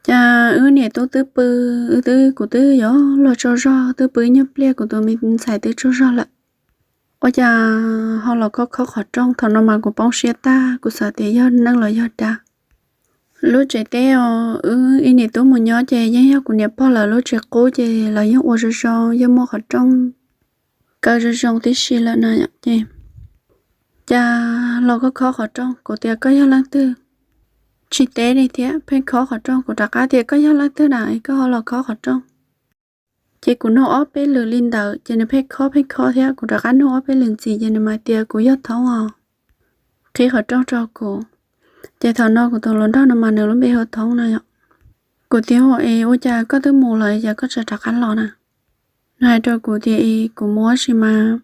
Ces wb niam tub twb pw, wb twb, kuv twb yuav luag tsaug zog, twb pw ib nyuag pliag kuv tus me ntxhais twb tsaug zog lawm. Ua cas ho los khob khob qhov rooj, thaum no mas kuv poob siab tag, kuv xav tias yog neeg los yog dab. Lub tsev teb os, wb ib niam tub mus nyob ces yeej yog kuv niam pog lawv lub tsev qub ces lawv yeej ua zoo zoo, yeej muaj qhov rooj kaw zoo zoo tib si lawm na. Ces cas los khob khob qhov rooj, kuv tias koj yog leej twg? Tsis teb li thiab, pheej khob qhov rooj, kuv rov qab tias koj yog leej twg na es koj ho los khob qhov rooj? Ces kuv nug ob peb lwm li ntawd ces nws pheej khob pheej khob thiab, kuv rov qab nug ob peb lwm ntxiv ces nws mam tias kuv yog Thoob os, qhib qhov rooj rau kuv. Ces thaum no kuv tus hluas nraug no mas nws lub npe hu Thoob no yom. Kuv tias es ua cas koj twb mus lawm es koj tseem rov qab los na? Nws hais rau kuv tias es kuv mus ua si mas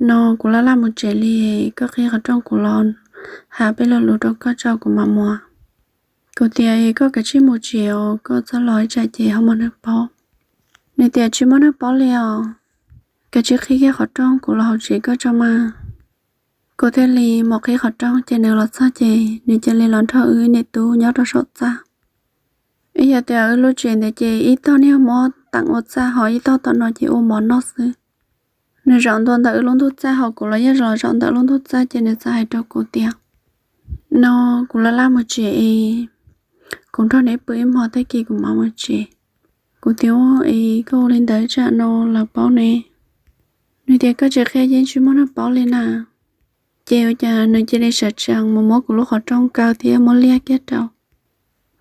no kuv laj laj mus tsev li, koj qhib qhov rooj kuv los hais peb lo lus rau koj tso kuv mam mus. Kuv tias es koj kav tsij mus tsev os, koj txhob los ib tsam ces ho muaj neeg paub. Nws tias tsis muaj neeg paub li os, kav tsij qhib kiag qhov rooj kuv los hauv tsev koj tso mas. Kuv thiaj li mus qhib qhov rooj ces nws los txog ces nws cia li los nrog wb niam tub nyob rau saum txaj. Ib yam tias wb lub tsev ntawd ces ib tog niag muab teem ua txaj ho ib tog tom no ces ua mov noj xwb. Nws zaum ntua ntawm wb lub ntug txaj ho kuv los yeej los zaum ntawm lub ntug txaj ces nws txawm hais rau kuv tias no kuv laj laj mus tsev es kuv nrog neb pw ib hmo tag kis kuv mam mus tsev. Kuv tias es koj ua li ntawd tsam no lawv paub ne. Nws tias koj tsis qhia yeej tsis muaj neeg paub li na. Ces ua cas nws cia li sawv tsees mus muab kuv lub qhov rooj kaw thiab muab liab kiag rau.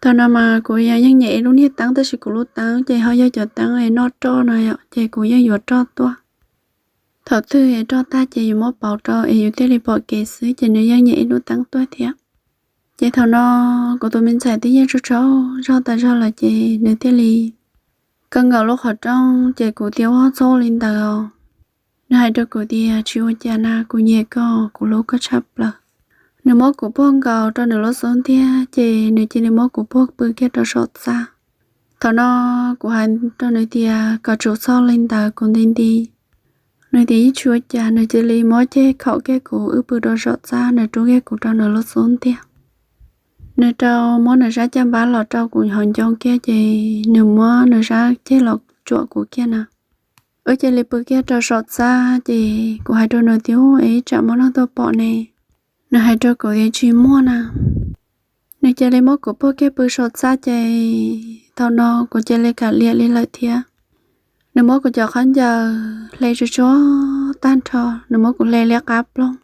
Thaum no mas kuv yeej nyiam ib lub niag teeb tab sis kuv lub teeb ces ho yog cov teeb es noj roj no yom ces kuv yeej yuav roj tuaj. Thaum twg es roj tag ces yus muab pauv rau es yus thiaj li pom kev xwb ces nws yeej nyiam ib lub teeb tuaj thiab. Ces thaum no kuv tus me ntxhais twb yeej tsaug tsaug zog tas zog lawm ces nws thiaj li kaw nkaus lub qhov rooj ces kuv tias ua txhob ua li ntawd os. Nws hais rau kuv tias tsis ua cas na, kuv nyiam koj, kuv hlub koj tshaj plaws. Nws muab kuv puag nkaus rau nws lub xub ntiag ces nws cia li muab kuv puag pw kiag rau saum txaj. Thaum no kuv hais rau nws tias kom tsis txhob li ntawd kuv nti nti. Nws tias yeej tsis ua cas, nws cia li muab ceg khaum kiag kuv wb pw rau saum txaj, nws rub kiag kuv rau nws lub xub ntiag. Nws rau muab nws sab caj npab los rau kuv hauv ncoo kiag ces nws muab nws sab ceg los tsuam kuv kiag na. Wb cia li pw kiag rau saum txaj ces kuv hais rau nws tias es ib tsam muaj neeg tuaj pom ne. Nws hais rau kuv tias tsis muaj na. Nws cia li muab kuv puag kiag pw saum txaj ces thaum no kuv cia li kam liam li lawm thiab. Nws muab kuv cov khaub ncaws hle tsuag tsuag tag nrho, nws muab kuv hle liab qab ploog.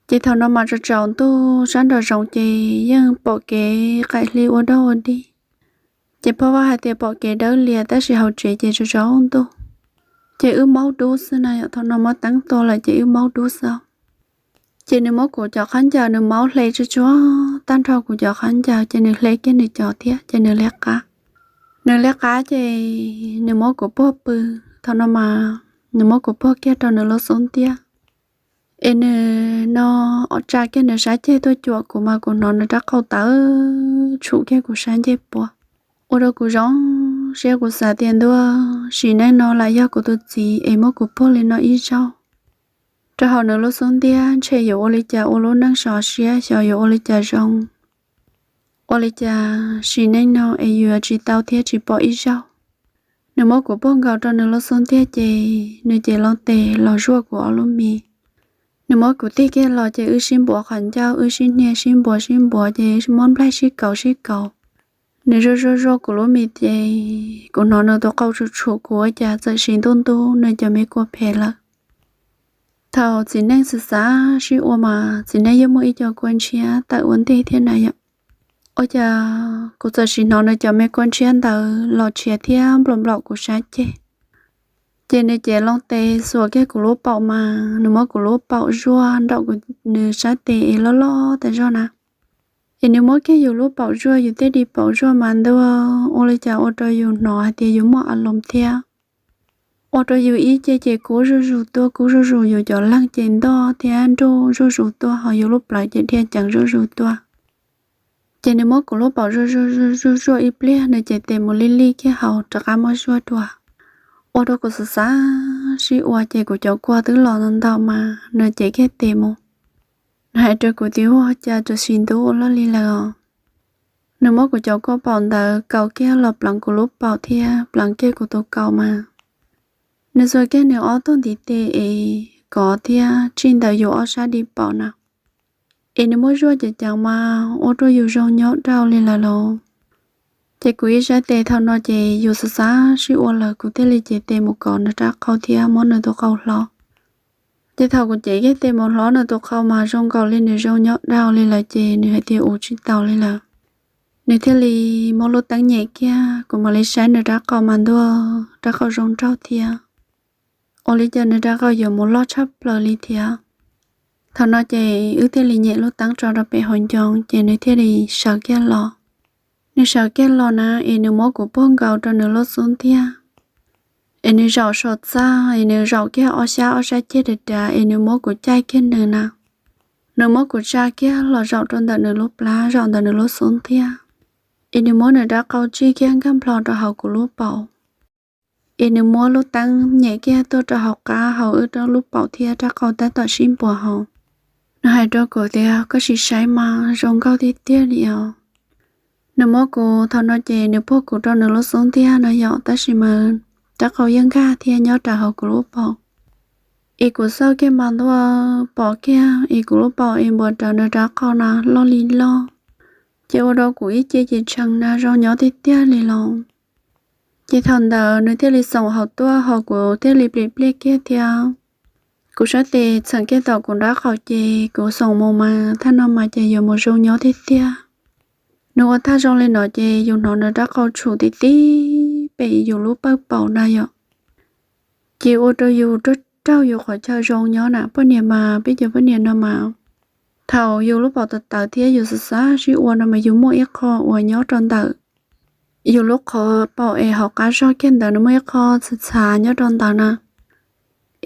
Ces thaum no mas tsaus tsaus ntuj sab nraum zoov ces yeej pom kev qaim hli ua dog ua dig. Ces phoj vaj hais tias pom kev dawb lias tab sis hauv tsev ces tsaus tsaus ntuj. Ces wb maub dub xwb na yom, thaum no muab teeb tua lawm ces wb maub dub xwb. Ces nws muab kuv cov khaub ncaws nws maub hle tsuag tsuag tag nrho kuv cov khaub ncaws ces nws hle kiag nws cov thiab ces nws liab qab. Nws liab qab ces nws muab kuv puag pw, thaum no mas nws muab kuv puag kiag rau nws lub xub ntiag. Es nws no tsa kiag nws sab ceg tuaj cuam kuv mas kuv hnov nws rab qau tawv tshum kiag kuv sab ncej puab. Ua rau kuv zoo siab, kuv xav tias ntuj, sim neej no lam yog kuv tus txiv es muab kuv puag li no ib zaug rau hauv nws lub xub ntiag, ntshe yuav ua li cas ua lub neej sov siab, xyov yuav ua li cas zoo. Ua li cas sim neej no es yus yuav tsis tau thiab tsis pom ib zaug. Nws muab kuv puag nkaus rau nws lub xub ntiag ces nws ces loo tes los zuaj kuv ob lub mis. Nws muab kuv tig kiag los ces wb sib npuav qhov ncauj, wb sib hnia sib npuav sib npuav ces muab nplaig sib kaus sib kaus. Nws zuaj zuaj zuaj kuv lub mis ces kuv hnov nws tus qau tshum tshum kuv ua cas txawm sim ntuj ntub nws cov me kua phem lawm. Thaum txiv neej xav xav sib ua mas txiv neej yeej muaj ib co kua ntshiab tawm ua ntej thiab na yom. Ua cas kuv txawm sim hnov nws cov me kua ntshiab ntawd los tshiav thiab nplaum nplaum kuv sab ceg. Ces nws ces loo tes xuas kiag kuv lub paum mas nws muab kuv lub paum zuaj nraum nws sab tes es loj loj tas zog na. Es nws muab kiag yus lub paum zuaj, yus tej di paum zuaj mas ntuj, ua li cas ua rau yus hnov hais tias yus muaj a loos thiab. Ua rau yus ib ce ces kub zuj zus tuaj, kub zuj zus, yus cov leeg ces ntog thiab nruj zuj zus tuaj, ho yus lub plawv ces dhia ceev zuj zus tuaj. Ces nws muab kuv lub paum zuaj zuaj zuaj zuaj ib pliag nws ces tes mus li li kiag hauv rov qab muab zuaj dua. Ua rau kuv xav xav sib ua ces kuv cov kua twb los ntau mas nws ces kiag tes mus. Nws hais rau kuv tias ua cas txawm sim ntuj ua luaj li lawm os. Nws muab kuv cov kua paum ntawd kaus kiag los pleev kuv lub paum thiab pleev kiag kuv tus kaus mas. Nws xuas kiag nws ob tug ntiv tes es kov thiab tsij ntawm yus ob sab di paum na. Es nws muab zuaj ceev ceev mas ua rau yus zoo nyob dhau li lawm lauj. Ces kuv ib sab tes thaum no ces yus xav xav sib ua lawm kuv thiaj li cev tes mus kov nws rab qau thiab muab nws tus qau hlob. Ces thaum kuv cev kiag tes mus hlob nws tus qau mas zoo nkaus li nws zoo nyob dhau li lawm ces nws hais tias ua tsis tau li lawm. Nws thiaj li muab lub teeb nyem kiag kuv mam li saib nws rab qau mas ntuj, rab qau zoo nraug thiab. Ua li cas nws rab qau yuav mus loj tshaj plaws li thiab. Thaum no ces wb thiaj li nyem lub teeb tso rau pem hauv ncoo ces nws thiaj li sawv kiag los. Nws sawv kiag los na es nws muab kuv puag nkaus rau nws lub xub ntiag. Es nws zaum saum txaj es nws zaum kiag ob xyab ob sab ceg dav dav es nws muab kuv caij kiag nws na. Nws muab kuv tsa kiag los zaum rau ntawm nws lub plab, zaum ntawm nws lub xub ntiag. Es nws muab nws rab qau tsij kiag nkag nplho rau hauv kuv lub paum. Es nws muab lub teeb nyem kiag tuaj rau hauv qab hauv wb rau lub paum thiab rab qau tab tom sib npuas hauv. Nws hais rau kuv tias koj sim saib mas zoo nkauj tiag tiag li os. Nws muab kuv thaum no ces nws puag kuv rau nws lub xub ntiag no yom, tab sis mas rab qau yeej nkag thiab nyob rau hauv kuv lub paum. Es kuv xauj kiag mas ntuj, pom kiag es kuv lub paum es npuas rawv nws rab qau na loj li loj. Ces ua rau kuv ib ce ces tshee na zoo nyob tiag tiag li los. Ces thaum ntawd nws thiaj li xoom hauv tuaj ho kuv thiaj li plim pliaj kiag thiab. Kuv sab tes txheem kiag tom kuv nraub qaum ces kuv xoom mus mas thaj no mas ces yuav mus zoo nyob tiag tiag. Nws ua thaj zoo li no ces yus hnov nws rab qau tshum tib tib pem yus lub pawj paum na yom. Ces ua rau yus raug raug yus qhov chaw zoo nyob na, poj niam mas peb cov poj niam no mas thaum yus lub paum tawv tawv thiab yus xav xav sib ua no mas yus muaj ib qho uas nyob rau ntawm yus lub qhov paum es hauv qab zog kiag ntawd nws muaj ib qho txhav txhav nyob rau ntawd na.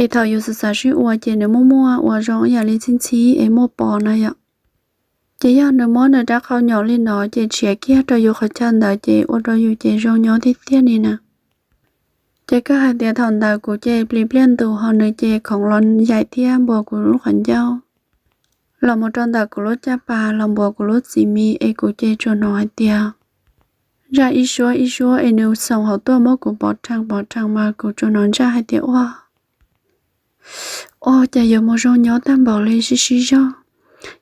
Es thaum yus xav xav sib ua ces nws muaj muaj ua zoo ib yam li txhib ntxhib es muaj pos na yom. Ces yog nws muab nws rab qau nyom li no ces tshiav kiag rau yus qhov chaw ntawd ces ua rau yus ces zoo nyob tiag tiag li na. Ces koj hais tias thaum ntawd kuv ces plis pliaj ntus ho nws ces khoov los yaim thiab npuas kuv lub qhov ncauj los mus rau ntawm kuv lub caj pas los npuas kuv lub txiv mis es kuv ces tsuas hnov hais tias zaj ib suab ib suab es nws xoom hauv tuaj muab kuv pov rhees pov rhees mas kuv tsuas hnov ntsaj hais tias ua, ua cas yuav mus zoo nyob tag npaum li sib sib zog.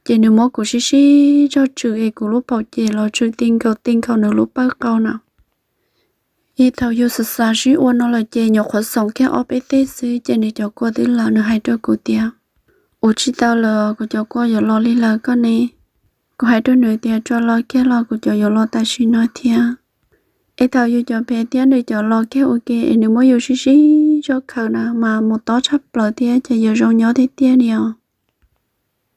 Ces nws muab kuv sib sib zog tswm es kuv lub paum ces los tswm ti nkaus ti nkaus nws lub pawj qau na. Es thaum yus xav xav sib ua no lawm ces nyuam qhuav xoom kiag ob peb teg xwb ces nws cov kua twb lawm, nws hais rau kuv tias ua tsis tau lawm, kuv cov kua yuav los li lawm koj ne. Kuv hais rau nws tias tso los kiag los kuv cov yuav los tam sim no thiab. Es thaum yus cov phem thiab nws cov los kiag ua ke es nws muab yus sib sib zog khaws na mas mus tob tshaj plaws thiab ces yuav zoo nyob tiag tiag li os.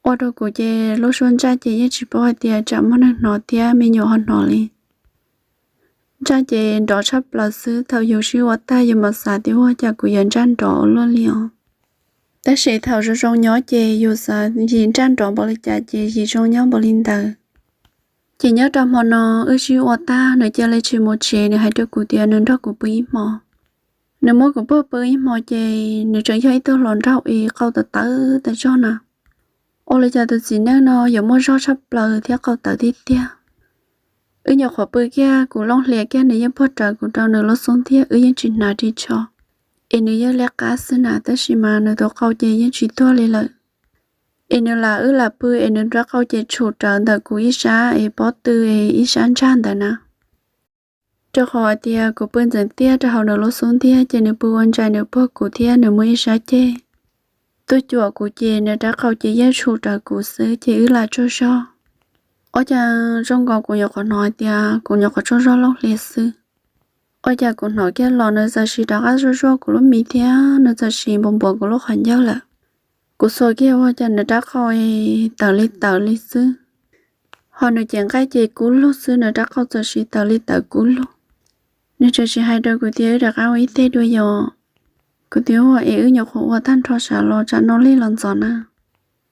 Ua rau kuv ces lub suab ntsaj ces yeej tsis paub hais tias tsam muaj neeg hnov thiab me nyuam ho hnov li. Ntsaj ces nrov tshaj plaws xwb, thaum yus sib ua tag yus mam xav tias ua cas kuv yuav ntsaj nrov ua luaj li os. Tab sis thaum zoo zoo nyob ces yus xav yim ntsaj nrov npaum li cas ces yim zoo nyob npaum li ntawd. Ces nyob rau hmo no wb sib ua tag nws cia li tsis mus tsev, nws hais rau kuv tias nws nrog kuv pw ib hmo. Nws muab kuv puag pw ib hmo ces nws tseem yog ib tug hluas nraug es qau tawv tawv tas zog na. Ua li cas tus txiv neej no yuav muaj zog tshaj plaws thiab qau tawv tiag tiag. Wb nyuam qhuav pw kiag kuv looj hlias kiag nws yeej puag rawv kuv rau nws lub xub ntiag, wb yeej tsis hnav ris tsho. Es nws yeej liab qab xwb na, tab sis mas nws tus qau ces yeej tsis tuag li lawm. Es nws lam, wb lam pw es nws rab qau ces tshum rawv ntawm kuv ib sab es pob tw es ib sab ntsag ntawd na. Rau qhov hais tias kuv pw ntxeev tiag rau hauv nws lub xub ntiag ces nws pw ua ntsais nws puag kuv thiab nws muaj ib sab ceg tuaj cuam kuv ces nws rab qau ces yeej tshum rawv kuv xwb ces wb lam tsaug zog. Ua cas zoo nkaus kuv nyuam qhuav hnov hais tias kuv nyuam qhuav tsaug zog looj hlias xwb. Ua cas kuv hnov kiag los nws txawm sim rov qab zuaj zuaj kuv lub mis thiab nws txawm sim npuav npuav kuv lub qhov ncauj lawm. Kuv xuas kiag ua cas nws rab qau tawv li tawv li xwb. Ho nws cev nqaij ces kub lug xwb, nws rab qau txawm sim tawv li tawv kub lug. Nws txawm sim hais rau kuv tias wb rov qab ua ib teg dua yom. Kuv tias ua es wb nyuam qhuav ua tag nrho sav los tsam no lig los ntxov na.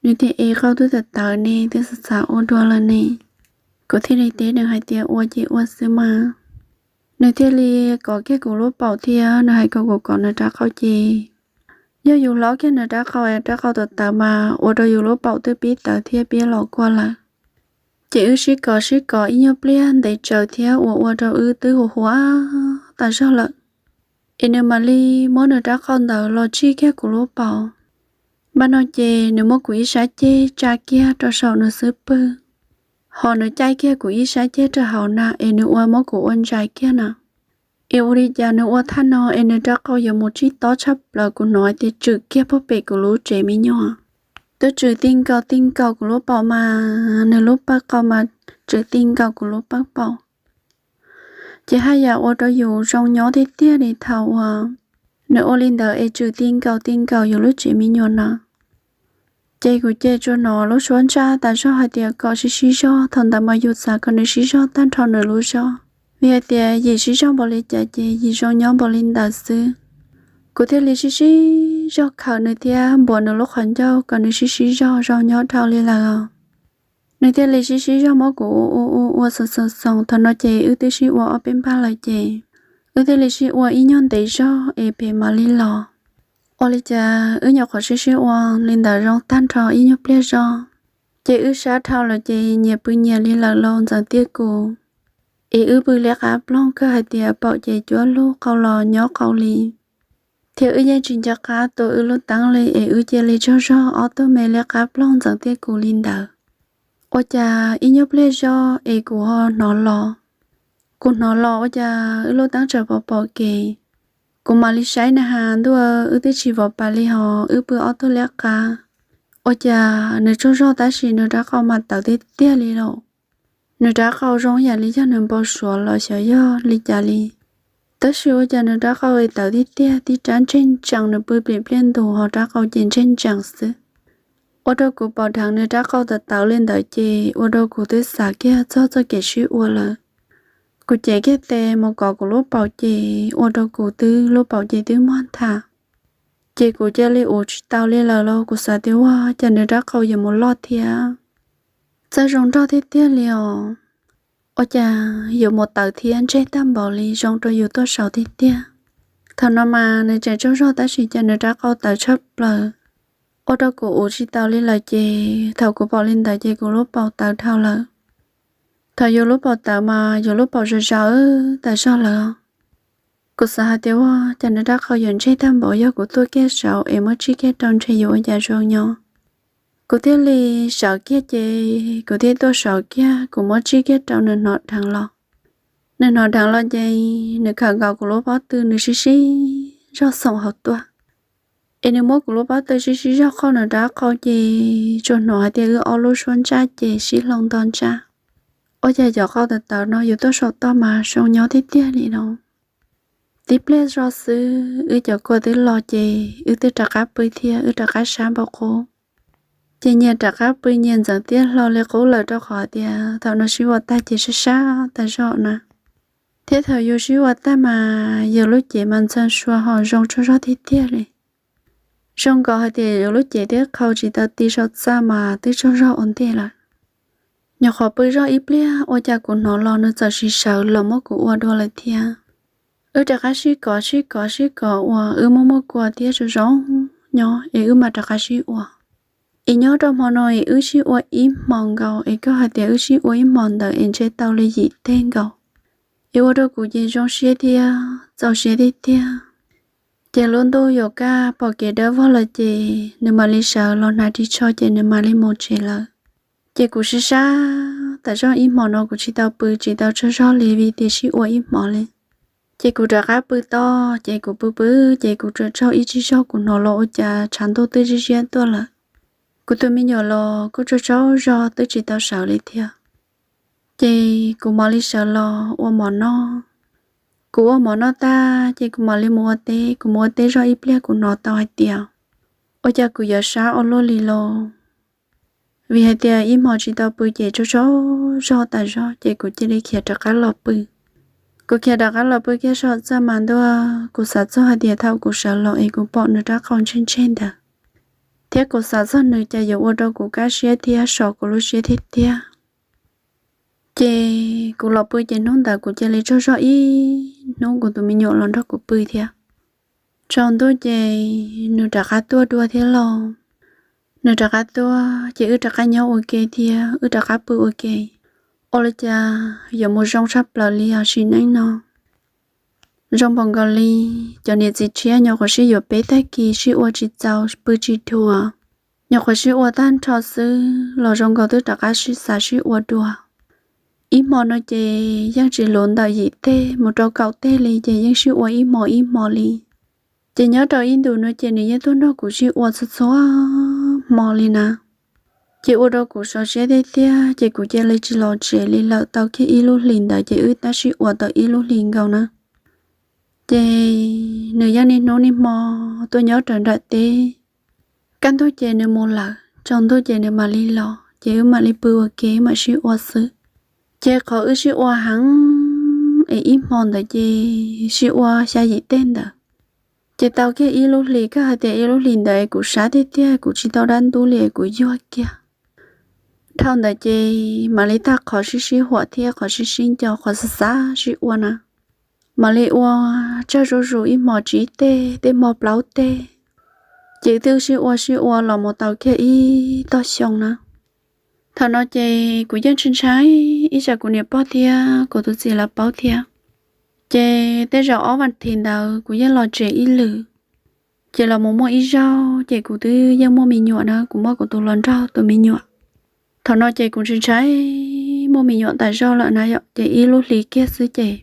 Nws tias es qau twb tawv tawv ne, twb xav xav ua dua lawm ne. Kuv thiaj li teb nws hais tias ua ces ua xwb mas. Nws thiaj li kov kiag kuv lub paum thiab nws hais kom kuv kov nws rab qau ces yog yus hlob kiag nws rab qau es rab qau tawv tawv mas ua rau yus lub paum twb pib tawv thiab pib los kua lawm. Ces wb sib kov sib kov ib nyuag pliag ntev tsawv thiab uas ua rau wb twb huv huv tas zog lawm. Es nws mam li muab nws rab qau ntawd los tsij kiag kuv lub paum. Npaj no ces nws muab kuv ib sab ceg tsa kiag rau saum nws xub pwg, ho nws caij kiag kuv ib sab ceg rau hauv na es nws ua muab kuv ua ntsais kiag na. Es ua li cas nws ua thaj no es nws rab qau yuav mus tsib tob tshaj plaws, kuv hnov hais tias tswm kiag puag pem kuv lub tsev me nyuam. Twb tswm ti nkaus ti nkaus kuv lub paum mas nws lub pawg qau mas tswm ti nkaus kuv lub pawg paum. Ces haj yam ua rau yus zoo nyob tiag tiag li thaum uas nws ua li ntawd es tswm ti nkaus ti nkaus yus lub tsev me nyuam no. Ces kuv ces tsuas hnov lub suab ntsaj tas zog hais tias kom sib sib zog, thaum ntawd mas yus xav kom nws sib zog tag nrho nws lub zog, vim hais tias yim sib zog npaum li cas ces yim zoo nyob npaum li ntawd xwb. Kuv thiaj li sib sib zog khawm nws thiab npuav nws lub qhov ncauj kom nws sib sib zog zoo nyob dhau li lawm. Nws thiaj li sib sib zog muab kuv ua ua ua xoos xoos xoos, thaum no ces wb twb sib ua ob peb npag lawm ces wb thiaj li sib ua ib nyuag ntev zog es pem mam li los. Ua li cas wb nyuam qhuav sib sib ua li ntawd zoo tag nrho ib nyuag pliag zog, ces wb sab dhau lawm ces nyias pw nyias li lawm los ntxeev tiaj kuv. Es wb pw liab qab ploog kawg hais tias paum ces cuab lug qau los nyob qau li, thiab wb yeej tsis nco qab tua wb lub teeb li es wb cia li tsaug zog ob tug me liab qab ploog ntxeev tiaj kuv li ntawd. Ua cas ib nyuag pliag zog es kuv ho hnov los, kuv hnov los ua cas wb lub teeb tsaws pom pom kev. Kuv mam li saib na has ntuj, wb twb tsis vov pas li hos wb pw ob tug liab qab. Ua cas nws tsaug zog tab sis nws rab qau mas tawv tiag tiag li los. Nws rab qau zoo yam li yog nws npau suav los xyov yog li cas li, tab sis ua cas nws rab qau tawv tiag tiag, tib rab ntseg ntsees, nws pw plim pliaj ntus hos rab qau ces ntseg ntsees xwb. Ua rau kuv pom dheev nws rab qau tawv tawv li ntawd ces ua rau kuv twb xav kiag txog txoj kev sib ua lawm. Kuv cev kiag tes mus kov kuv lub paum ces ua rau kuv twb lub paum ces twb muag nthav. Ces kuv cia li ua tsis tau li lawm los kuv xav tias ua cas nws rab qau yuav mus loj thiab, txawj zoo nraug tiag tiag li os. Ua cas yuav mus tawv thiab ntseg tag npaum li, zoo rau yus tuaj saud tiag tiag. Thaum no mas nws tseem tsaug zog tab sis cas nws rab qau tawv tshaj plaws, ua rau kuv ua tsis tau li lawm ces thaum kuv pom li ntawd ces kuv lub paum tawv dhau lawm. Thaum yus lub paum tawv mas yus lub paum zom zaws tas zog lawm. Kuv xav hais tias ua cas nws rab qau yuav ntseg tag npaum, yog kuv tuaj kiag saud es muab tsij kiag rau ntshe yuav ua cas zoo nyob. Kuv thiaj li sawv kiag ces kuv thiaj tuaj sawv kiag, kuv muab tsij kiag rau nws hnov dheev los. Nws hnov dheev los ces nws khawm nkaus kuv lub pob tw, nws sib sib zog xoom hauv tuaj. Es nws muab kuv lub pob tw sib sib zog qhoj nws rab qau ces tsuas hnov hais tias wb ob lub suab ntsaj ces sib hloov nto ntsaj. Ua cas cov qau tawv tawv no yus tuaj saum toj mas zoo nyob tiag tiag li no. Tib pliag zog xwb wb cov kua twb los ces wb twb rov qab pw thiab wb rov qab sab npau qub. Ces nyias rov qab pw nyias ntxeev tiaj hlo li qub lawm rau qhov tias thaum no sib ua tag ces sab sab tas zog na. Thiab thaum yus sib ua tag mas yus lub cev mas ntxhee sua ho zoo tsaug zog tiag tiag li. Zoo nkaus hais tias yus lub cev twb qhau tsis tau ti saum txaj mas twb tsaug zog ua ntej lawm. Nyuam qhuav pw zog ib pliag ua cas kuv hnov los nws txawm sib sawv los muab kuv ua dua lawm thiab. Wb rov qab sib kov sib kov sib kov uas wb muaj muaj kua thiab zoo zoo nyob es wb mam rov qab sib ua. Es nyob rau hmo no es wb sib ua ib hmos nkaus, es koj hais tias wb sib ua ib hmos ntawd es ntshe tau li yim teg nkaus. Es ua rau kuv ces zoo siab thiab txaus siab tiag tiag. Ces lub ntuj yuav kaj pom kev dawb vog lawm ces nws mam li sawv los hnav ris tsho ces nws mam li mus tsev lawm. Ces kuv sib sab tas zog ib hmos no kuv tsis tau pw tsis tau tsaug zog li vim tias sib ua ib hmos li. Ces kuv rov qab pw toj, ces kuv pw pw, ces kuv tsaug ib tsig zog kuv hnov los ua cas tshav ntuj twb ziab ziab tuaj lawm. Kuv tus me nyuam los kuj tsaug tsaug zog twb tsis tau sawv li thiab. Ces kuv mam li sawv los ua mov noj. Kuv ua mov noj tag ces kuv mam li mus ua teb, kuv mus ua teb zog ib pliag kuv hnov tau hais tias ua cas kuv yuav sab ua luaj li los. Vim hais tias ib hmos tsis tau pw ces tsaug tsaug zog tas zog ces kuv cia li khiav rov qab los pw. Kuv khiav rov qab los pw kiag saum txaj mas ntuj, kuv xav txog hais tias thaum kuv sawv los es kuv pom nws rab qau ntseg ntseg ntawd, thiab kuv xav txog nws cas yuav ua rau kuv kaj siab thiab so kuv lub siab thiab tiag. Ces kuv los pw ces hnub ntawd kuv cia li tsaug zog ib hnub kuv tus me nyuam los nrog kuv pw thiab. Tsaus ntuj ces nws rov qab tuaj dua thiab lauj. Nws rov qab tuaj ces wb rov qab nyob ua ke thiab wb rov qab pw ua ke. Ua li cas yuav mus zoo tshaj plaws li os sim neej no. Zoo npaum nkaus li cov niam txiv tshiab nyuam qhuav sib yuav peb tag kis sib ua tsis txaus pw tsis dhuav, nyuam qhuav sib ua tag nrho xwb los zoo nkaus twb rov qab sib xav sib ua dua. Ib hmo no ces yeej tsis luv ntawm yim teg mus rau kaum teg li ces yeej sib ua ib hmo ib hmo li. Ces nyob rau ib ntus no ces nws yeej tuaj nrog kuv sib ua txhua txhua hmo li na. Ces ua rau kuv sov siab tiag tiag ces kuv cia li tsis los tsev li lawm tau kiag ib lub hlis ntawd ces wb tab sib ua tau ib lub hlis nkaus na. Ces nws yeej niaj hnub niaj hmo tuaj nyob raws nram teb. Kaj ntug ces nws mus lawm, tsaus ntuj ces nws mam li los ces wb mam li pw ua ke wb mam sib ua xwb. Ces qhov wb sib ua heev es ib hmo ntawd ces sib ua xya yim teg ntawd. Ces tau kiag ib lub hlis, koj hais tias ib lub hlis ntawd kuv sab tiag tiag kuv tsis tau dab ntub li es kuv yuag kiag. Dhau ntawd ces mam li tag qhov sib sib huam thiab qhov sib sib nco qhov xav xav sib ua na. Mam li ua tsawg zuj zus ib hmo tsib teg tej hmo plaub teg. Ces twb sib ua sib ua los mus tau kiag ib tog xyoo na. Thaum no ces kuv yeej ntshai ntshai ib tsam kuv niam pog thiab kuv tus txiv lawv paub thiab. Ces tej zaum ob vas thiv ntawd kuv yeej los tsev ib lwm. Ces los mus muaj ib zaug ces kuv twb yeej muaj me nyuam na, kuv muaj kuv tus hluas nraug tus me nyuam. Thaum no ces kuv ntshai ntshai muaj me nyuam tas zog lawm na yom, ces ib lub hlis kiag xwb ces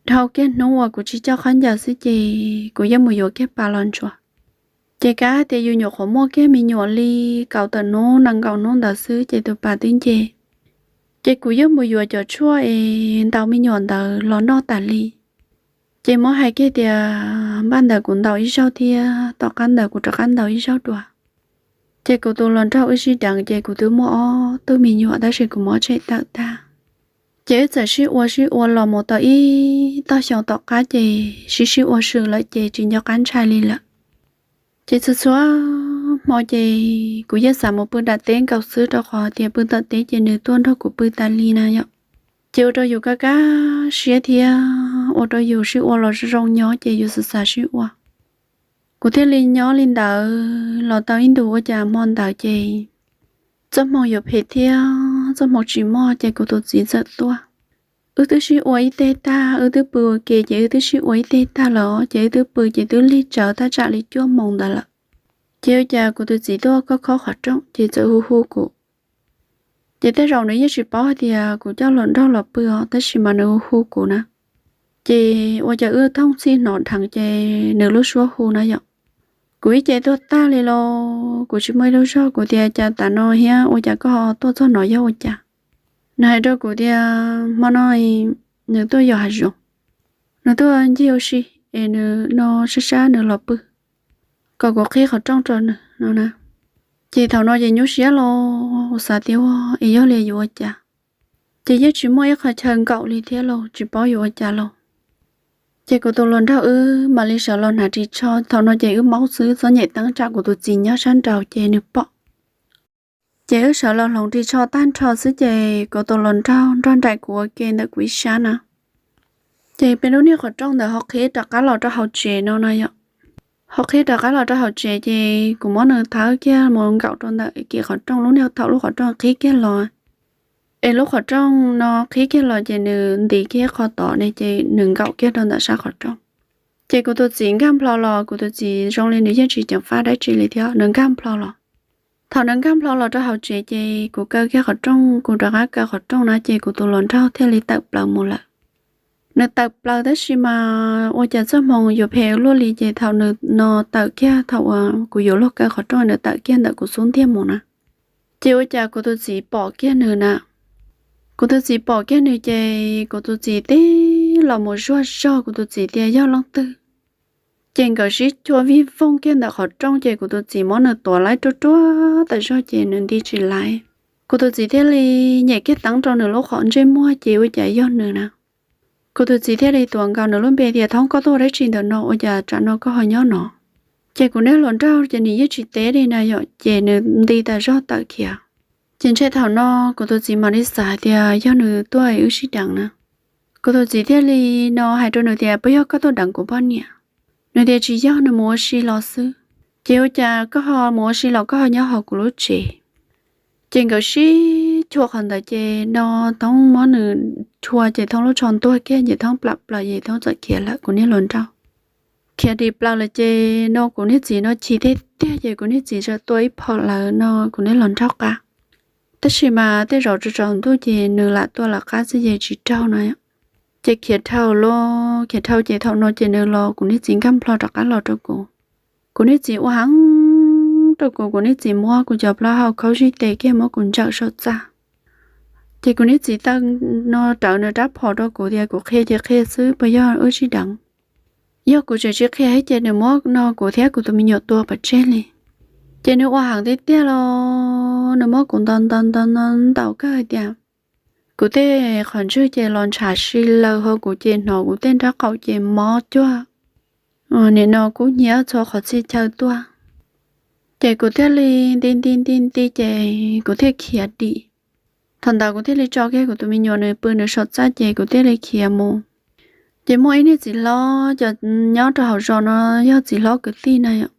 dhau kiag hnub uas kuv tsis coj khaub ncaws xwb ces kuv yeej mus yuav kiag pas los ntsuas. Ces kav tias yus nyuam qhuav muaj kiag me nyuam li kaum tawm hnub nees nkaum hnub ntawd xwb ces tus pas twb nce. Ces kuv yeej mus yuav cov tshuaj es ntaus me nyuam ntawd los noj tas li. Ces muab hais kiag tias npaj ntawd kuv ntaus ib zaug thiab tom qab ntawd kuv rov qab ntaus ib zaug dua. Ces kuv tus hluas nraug wb sib deev ces kuv twb muaj ob tug me nyuam tab sis kuv muab tshem tawm tag. Ces wb txawm sib ua sib ua los mus tau ib tog xyoo tom qab ces sib sib ua swm lawm ces tsis nco qab ntshai li lawm. Ces txhua txhua hmo ces kuv yeej xav mus pw nram teb nkaus xwb rau qhov tias pw tom teb ces nws tuaj nrog kuv pw tas li na yom. Ces ua rau yus kaj kaj siab thiab ua rau yus sib ua los zoo zoo nyob ces yus xav xav sib ua. Kuv thiaj li nyob li ntawd los tau ib ntus ua cas hmo ntawd ces txoj hmoo yuav phem thiab txoj hmoo tsis muaj ces kuv tus txiv txawm tuaj. Wb twb sib ua ib teg tag, wb twb pw ua ke ces wb twb sib ua ib teg tag lawm ces wb twb pw ces twb lig tsawv thaj tsam li cuaj moos ntawd lawm. Ces ua cas kuv tus txiv tuaj khob khob qhov rooj ces txawm hu hu kuv. Ces tej zaum nws yeej tsis paub hais tias kuv coj hluas nraug los pw os tab sis mas nws hu hu kuv na. Ces ua cas wb thooj txhij hnov dheev ces nws lub suab hu na yom. Kuv ib ce tuag tag li los kuv tsis muaj ib lub zog, kuv tias cas tas no thiab ua cas koj tuaj txog no yog ua cas. Nws hais rau kuv tias hmo no nws tuaj yos hav zoov, nws tuaj ncig ua si es nws no sab sab nws los pw, kom kuv qhib qhov rooj rau nws no na. Ces thaum no ces nyuaj siab los xav tias ua es yog li yuav ua cas, ces yeej tsis muaj ib qhov chaw nkaum li thiab los tsis paub yuav ua cas los. Ces kuv tus hluas nraug wb mam li sawv los hnav ris tsho, thaum no ces wb maub xwb txhob nyem teeb tsam kuv tus txiv nyob sab nraud ces nws pom. Ces wb sawv los hloov ris tsho tag nrho xwb ces kuv tus hluas nraug nrog nraim kuv ua ke ntawm kuv ib sab na. Ces peb lub niag qhov rooj ntawd ho qhib rov qab los rau hauv tsev no no yom. Ho qhib rov qab los rau hauv tsev ces kuv muab nws thawb kiag mus nkaum rau ntawm kev qhov rooj, lub niag thaum lub qhov rooj qhib kiag los, es lub qhov rooj no qhib kiag los ces nws ntis kiag qhov tod ne ces nws nkaum kiag rau ntawm sab qhov rooj. Ces kuv tus txiv nkag nplho los, kuv tus txiv zoo li nws yeej tsis ceev faj dab tsi li thiab, nws nkag nplho los. Thaum nws nkag nplho los rau hauv tsev ces kuv kaw kiag qhov rooj, kuv rov qab kaw qhov rooj na ces kuv tus hluas nraug thiaj li tawm plaws mus lawm. Nws tawm plaws tab sis mas ua cas txoj hmoo yuav phem ua luaj li ces thaum nws no tawm kiag, thaum uas kuv yuav luag kaw qhov rooj nws tawm kiag ntawm kuv xub ntiag mus na, ces ua cas kuv tus txiv pom kiag nws na. Kuv tus txiv pom kiag nws ces kuv tus txiv tib los mus zuaj zog, kuv tus txiv tias yog leej twg. Ces nkawd sib chua vij voog kiag ntawm qhov rooj ces kuv tus txiv muab nws tuav laib ruaj ruaj tas zog ces nws nti tsis laiv. Kuv tus txiv thiaj li nyem kiag teeb rau nws lub qhov ntsej muag ces ua cas yog nws na. Kuv tus txiv thiaj li tuav nkaus nws lub npe tias, Thoob, koj tuaj ua dab tsi ntawm no, ua cas tsam no koj ho nyob no? Ces kuv niag hluas nraug ces nws yeej tsis teb li na yom, ces nws nti tas zog tawm khiav. Ces ntshe thaum no kuv tus txiv mam li xav hais tias yog nws tuaj wb sib deev na. Kuv tus txiv thiaj li no hais rau nws tias, Puas yog koj tuaj deev kuv poj niam? Nws tias, Tsis yog, nws mus ua si los xwb. Ces ua cas koj ho mus ua si los koj ho nyob hauv kuv lub tsev? Ces nkawd sib chua qhov ntawd ces no Thoob muab nws chua ces Thoob lub tsho ntuag kiag ces Thoob plam plaws ces Thoob txawm khiav lawm, kuv niag hluas nraug. Khiav dim plaws lawm ces no kuv niag txiv no chim tiag tiag ces kuv niag txiv txawm tua ib phom lawm no kuv niag hluas nraug qab. Tab sis mas tej zaum tsaus ntuj ces nws lam tua lawv qab xwb ces tsis raug no. Ces khiav dhau los khiav dhau ces thaum no ces nws los kuv niag txiv nkag nplho rov qab los rau kuv. Kuv niag txiv ua heev rau kuv, kuv niag txiv muab kuv cov plaub hau khaub zib tes kiag muab kuv ntsawm saum txaj. Ces kuv niag txiv taw no rawv nws rab phom rau kuv tias kuv qhia ces qhia xwb, puas yog wb sib deev? Yog kuv tseem tsis qhia thiab ces nws muab no kuv thiab kuv tus me nyuam tua pov tseg li. Ces nws ua heev tiag tiag los nws muab kuv ntaus ntaus ntaus ntaus kawg hais tias kuv tej qhov ntswg ces los ntshav si lawm, ho kuv ces hnov kuv tej nrab qaum ces mob cuag nim no kub hnyiab txhua qhov txhia chaw tuaj. Ces kuv thiaj li nti nti nti nti ces kuv thiaj khiav dim. Thaum ntawd kuv thiaj li tso kiag kuv tus me nyuam nws pw nws saum txaj ces kuv thiaj li khiav mus. Ces muaj ib niag txiv hlob cov nyob rau hauv zos no, yog txiv hlob kwv tij na yom.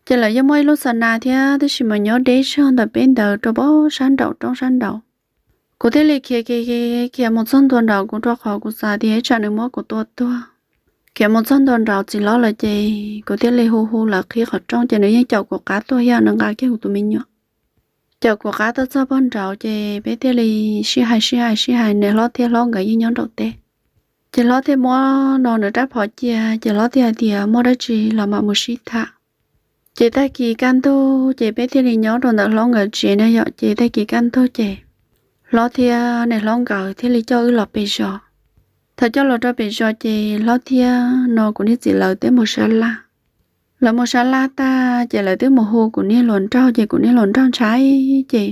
Ces lawv yeej muaj ib lub xa na thiab, tab sis mas nyob deb zog ntawm peb ntawd rau pem sab nraum roob sab nraud. Kuv thiaj li khiav khiav khiav mus txog ntua nraud kuv, rau qhov kuv xav tias ib tsam nws muab kuv tua tuag. Khiav mus txog ntua nraud txiv hlob lawm ces kuv thiaj li hu hu lawv qhib qhov rooj ces nws yeej caum kuv qab tuaj thiab nws nqa kiag kuv tus me nyuam. Caum kuv qab tuaj txog pem nraud ces peb thiaj li sib hais sib hais sib hais, niam hlob thiab hlob nkawd yeej nyob nraum teb. Ces hlob thiaj muab no nws rab phom cia, ces hlob thiaj hais tias muaj dab tsi los mam mus sib tham. Ces tag kis kaj ntug ces peb thiaj li nyob rau ntawm hlob nkawd tsev na yom, ces tag kis kaj ntug ces hlob thiab niam hlob nkawd thiaj li coj wb los pem zos. Thaum coj los rau pem zos ces hlob thiab no kuv niag txiv lawv twb mus sab laj. Lawv mus sab laj tag ces lawv twb mus hu kuv niag hluas nraug, ces kuv niag hluas nraug ntshai ces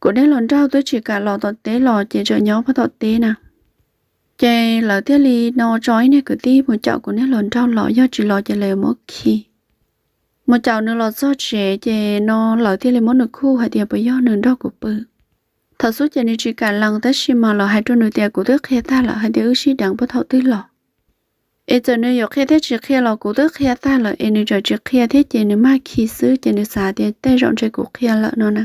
kuv niag hluas nraug twb tsis kam los tom teb los ces tseem nyob pem tom teb na. Ces lawv thiaj li no tso ib niag kwv tij mus caum kuv niag hluas nraug los, yog tsis los ces lawv yuav muab khi. Mus caum nws los txog tsev ces no lawv thiaj li muab nws khuj hais tias puas yog nws nrog kuv pw. Thaum xub ces nws tsis kam lees, tab sis mas lawv hais rau nws tias kuv twb qhia tag lawm hais tias wb sib deev puag thaum twg los. Es txawm nws yuav qhia thiab tsis qhia los kuv twb qhia tag lawm, es nws tseem tsis qhia thiab ces nws mag khi xwb, ces nws xav tias tej zaum ntshe kuv qhia lawm no na.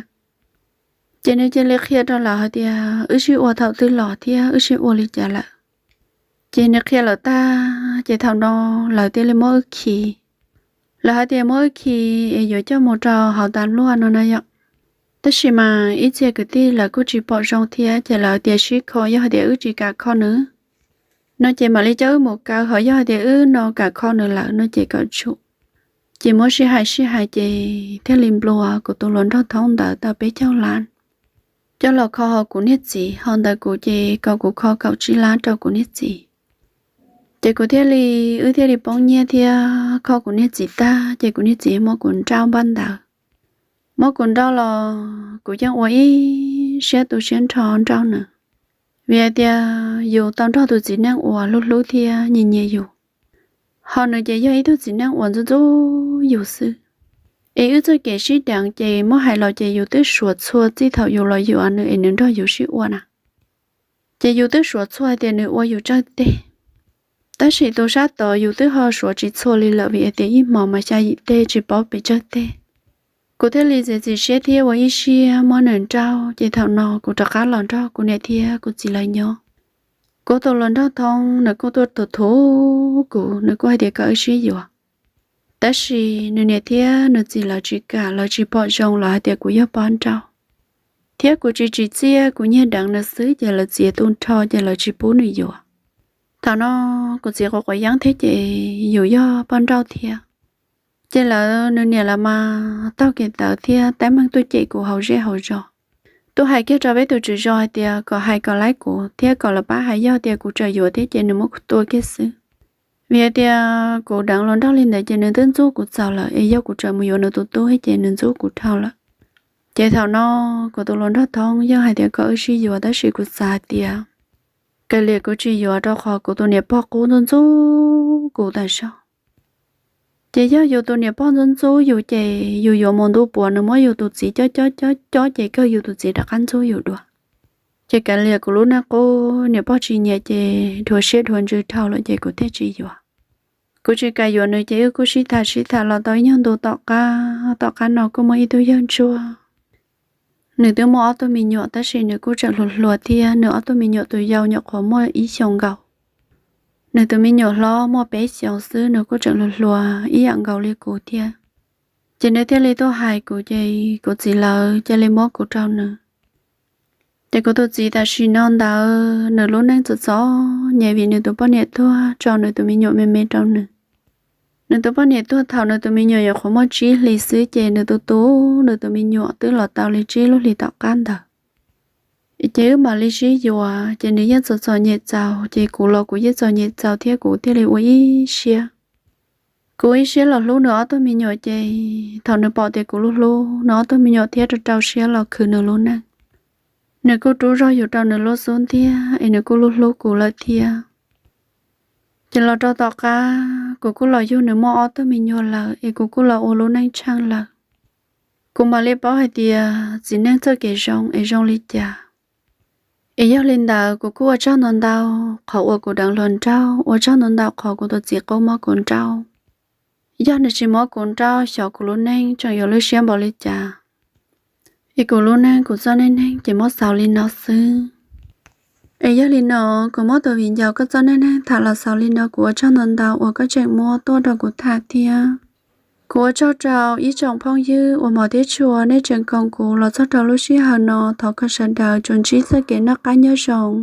Ces nws cia li qhia rau lawv hais tias wb sib ua thaum twg los thiab wb sib ua li cas lawm. Ces nws qhia lawv tag ces thaum no lawv thiaj li muab wb khi. Lawv hais tias muab wb khi es yuav coj mus rau hauv tas luaj no na yom. Tab sis mas ib txhia kwv tij lawv kuj tsis pom zoo thiab ces lawv tias sib kho, yog hais tias wb tsis kam kho nws no ces mam li coj wb mus kaw, ho yog hais tias wb no kam kho nws lawm no ces kom tsum. Ces muab sib hais sib hais ces thiaj li nplua kuv tus hluas nraug thoob ntawd tau peb caug lab coj los kho hauv kuv niag txiv, ho ntawm kuv ces kom kuv kho kaum tsib lab rau kuv niag txiv. Ces kuv thiaj li, wb thiaj li poob nyiaj thiab kho kuv niag txiv tag ces kuv niag txiv muab kuv nrauj npaj ntawd. Muab kuv nrauj los kuv yeej ua ib siab tu siab nrho nrauj nws, vim hais tias yus tau nrog tus txiv neej uas hlub hlub thiab nyiam nyiam yus, ho nws ces yog ib tug txiv neej uas ntxub ntxub yus xwb. Es wb txoj kev sib deev ces muab hais los ces yus twb suav txhua txij thaum yus los yuav nws es nws nrog yus sib ua na. Ces yus twb suav txhua hais tias nws ua yus tsawg teg. Tab sis tus sab tod yus twb ho suav tsis txhua li lawm vim hais tias ib hmos mas xya yim teg tsis paub pes tsawg teg. Kuv thiaj li txiav txim siab thiab ua ib siab muab nws nrauj, ces thaum no kuv rov qab los nrog kuv niam thiab kuv txiv lawv nyob. Kuv tus hluas nraug thoob nws kuj tuaj tus thuv kuv, nws kuj hais tias kom wb sib yuav. Tab sis nws niam thiab nws txiv lawv tsis kam, lawv tsis pom zoo, lawv hais tias kuv yog poj nrauj, thiab kuv tsis tsim txiaj, kuv nyiag deev nws xwb ces lawv txiav tu nrho ces lawv tsis pub nws yuav. Thaum no kuv txiv quav quav yeeb thiab ces yus yog poj nrauj thiab, ces lawv nws niam lawv mas taug kev tawv thiab teeb meem tuaj cem kuv hauv zej hauv zos, tuaj hais kiag rau peb tus tswv zos hais tias kom hais kom laib kuv thiab kom lawv pab hais, yog tias kuv tseem yuav thiab ces nws muab kuv tua kiag xwb. Vim hais tias kuv deev hluas nraug li ntawd ces nws twb ntxub kuv txaus lawm, es yog kuv tseem mus yuav nws tus tub thiab ces nws ntxub kuv dhau lawm. Ces thaum no kuv tus hluas nraug thoob yeej hais tias kom wb sib yuav, tab sis kuv xav hais tias kav liam kuv tsis yuav, rau qhov kuv tus niam pog qub ntxub ntxub kuv tas zog. Ces yog yus tus niam pog ntxub ntxub yus ces yus yuav mus ntu puav nws muab yus tus txiv cob cob cob cob ces kawg yus tus txiv rov qab ntxub yus dua. Ces kav liam kuv lub neej qub, niam pog tsis nyiam ces dhuav siab dhuav ntsws dhau lawm ces kuv thiaj tsis yuav. Kuv tsis kam yuav nws ces wb kuj sib tham sib tham los tau ib nyuag ntu tom qab, tom qab no kuj muaj ib tug yawg ntsuag, nws twb muaj ob tug me nyuam tab sis nws kuj tseem hluas hluas thiab, nws ob tug me nyuam tus yau nyuam qhuav muaj ib xyoos nkaus. Nws tus me nyuam hlob muaj peb xyoos xwb, nws kuj tseem hluas hluas ib yam nkaus li kuv thiab. Ces nws thiaj li tuaj hais kuv ces kuv txiv lawv cia li muab kuv rau nws. Ces kuv tus txiv tam sim no ntawd nws lub neej txom txom nyem vim nws tus poj niam tuag tso nws tus me nyuam me me rau nws. Nws tus poj niam tuag thaum nws tus me nyuam nyuam qhuav muaj tsib hlis xwb ces nws tus tus nws tus me nyuam twb los tau li tsib lub hlis tom qab ntawd. Ces wb mam li sib yuav ces nws yeej txom txom nyem txaus ces kuv los kuv yeej txom nyem txaus thiab kuv thiaj li ua ib siab. Kuv ua ib siab los hlub nws ob tug me nyuam ces thaum nws pom tias kuv hlub hlub nws ob tug me nyuam thiab rau rau siab los khwv nws lub neej. Nws kuj rub zog yus rau nws lub xub ntiag es nws kuj hlub hlub kuv lawm thiab. Ces los rau tom qab kuv kuj los yug nws muaj ob tug me nyuam lawm es kuv kuj los ua lub neej tsheej lawm. Kuv mam li paub hais tias txiv neej txoj kev zoo es zoo li cas. Es yog li ntawd kuv kuj ua tsaug ntau ntau qhov uas kuv deev hluas nraug, ua tsaug ntau ntau qhov kuv tus txiv qub muab kuv nrauj. Yog nws tsis muab kuv nrauj xyov kuv lub neej tseem yuav lwj siab npaum li cas. Es kuv lub neej kuv txoj neej neeg ces muab xaus li no xwb. Es yog li no, kuv muab tus viv ncaus koj txoj neej neeg tham los xaus li no, kuv ua tsaug ntau ntau uas koj tseem muab tuaj rau kuv tham thiab. Kuv ua tsaug rau ib tsoom phooj ywg uas hmov thiab tshua nej tseem koom kuv los txog rau lub sij hawm no, thov kom sawv daws tsuas ntsib txoj kev noj qab nyob zoo.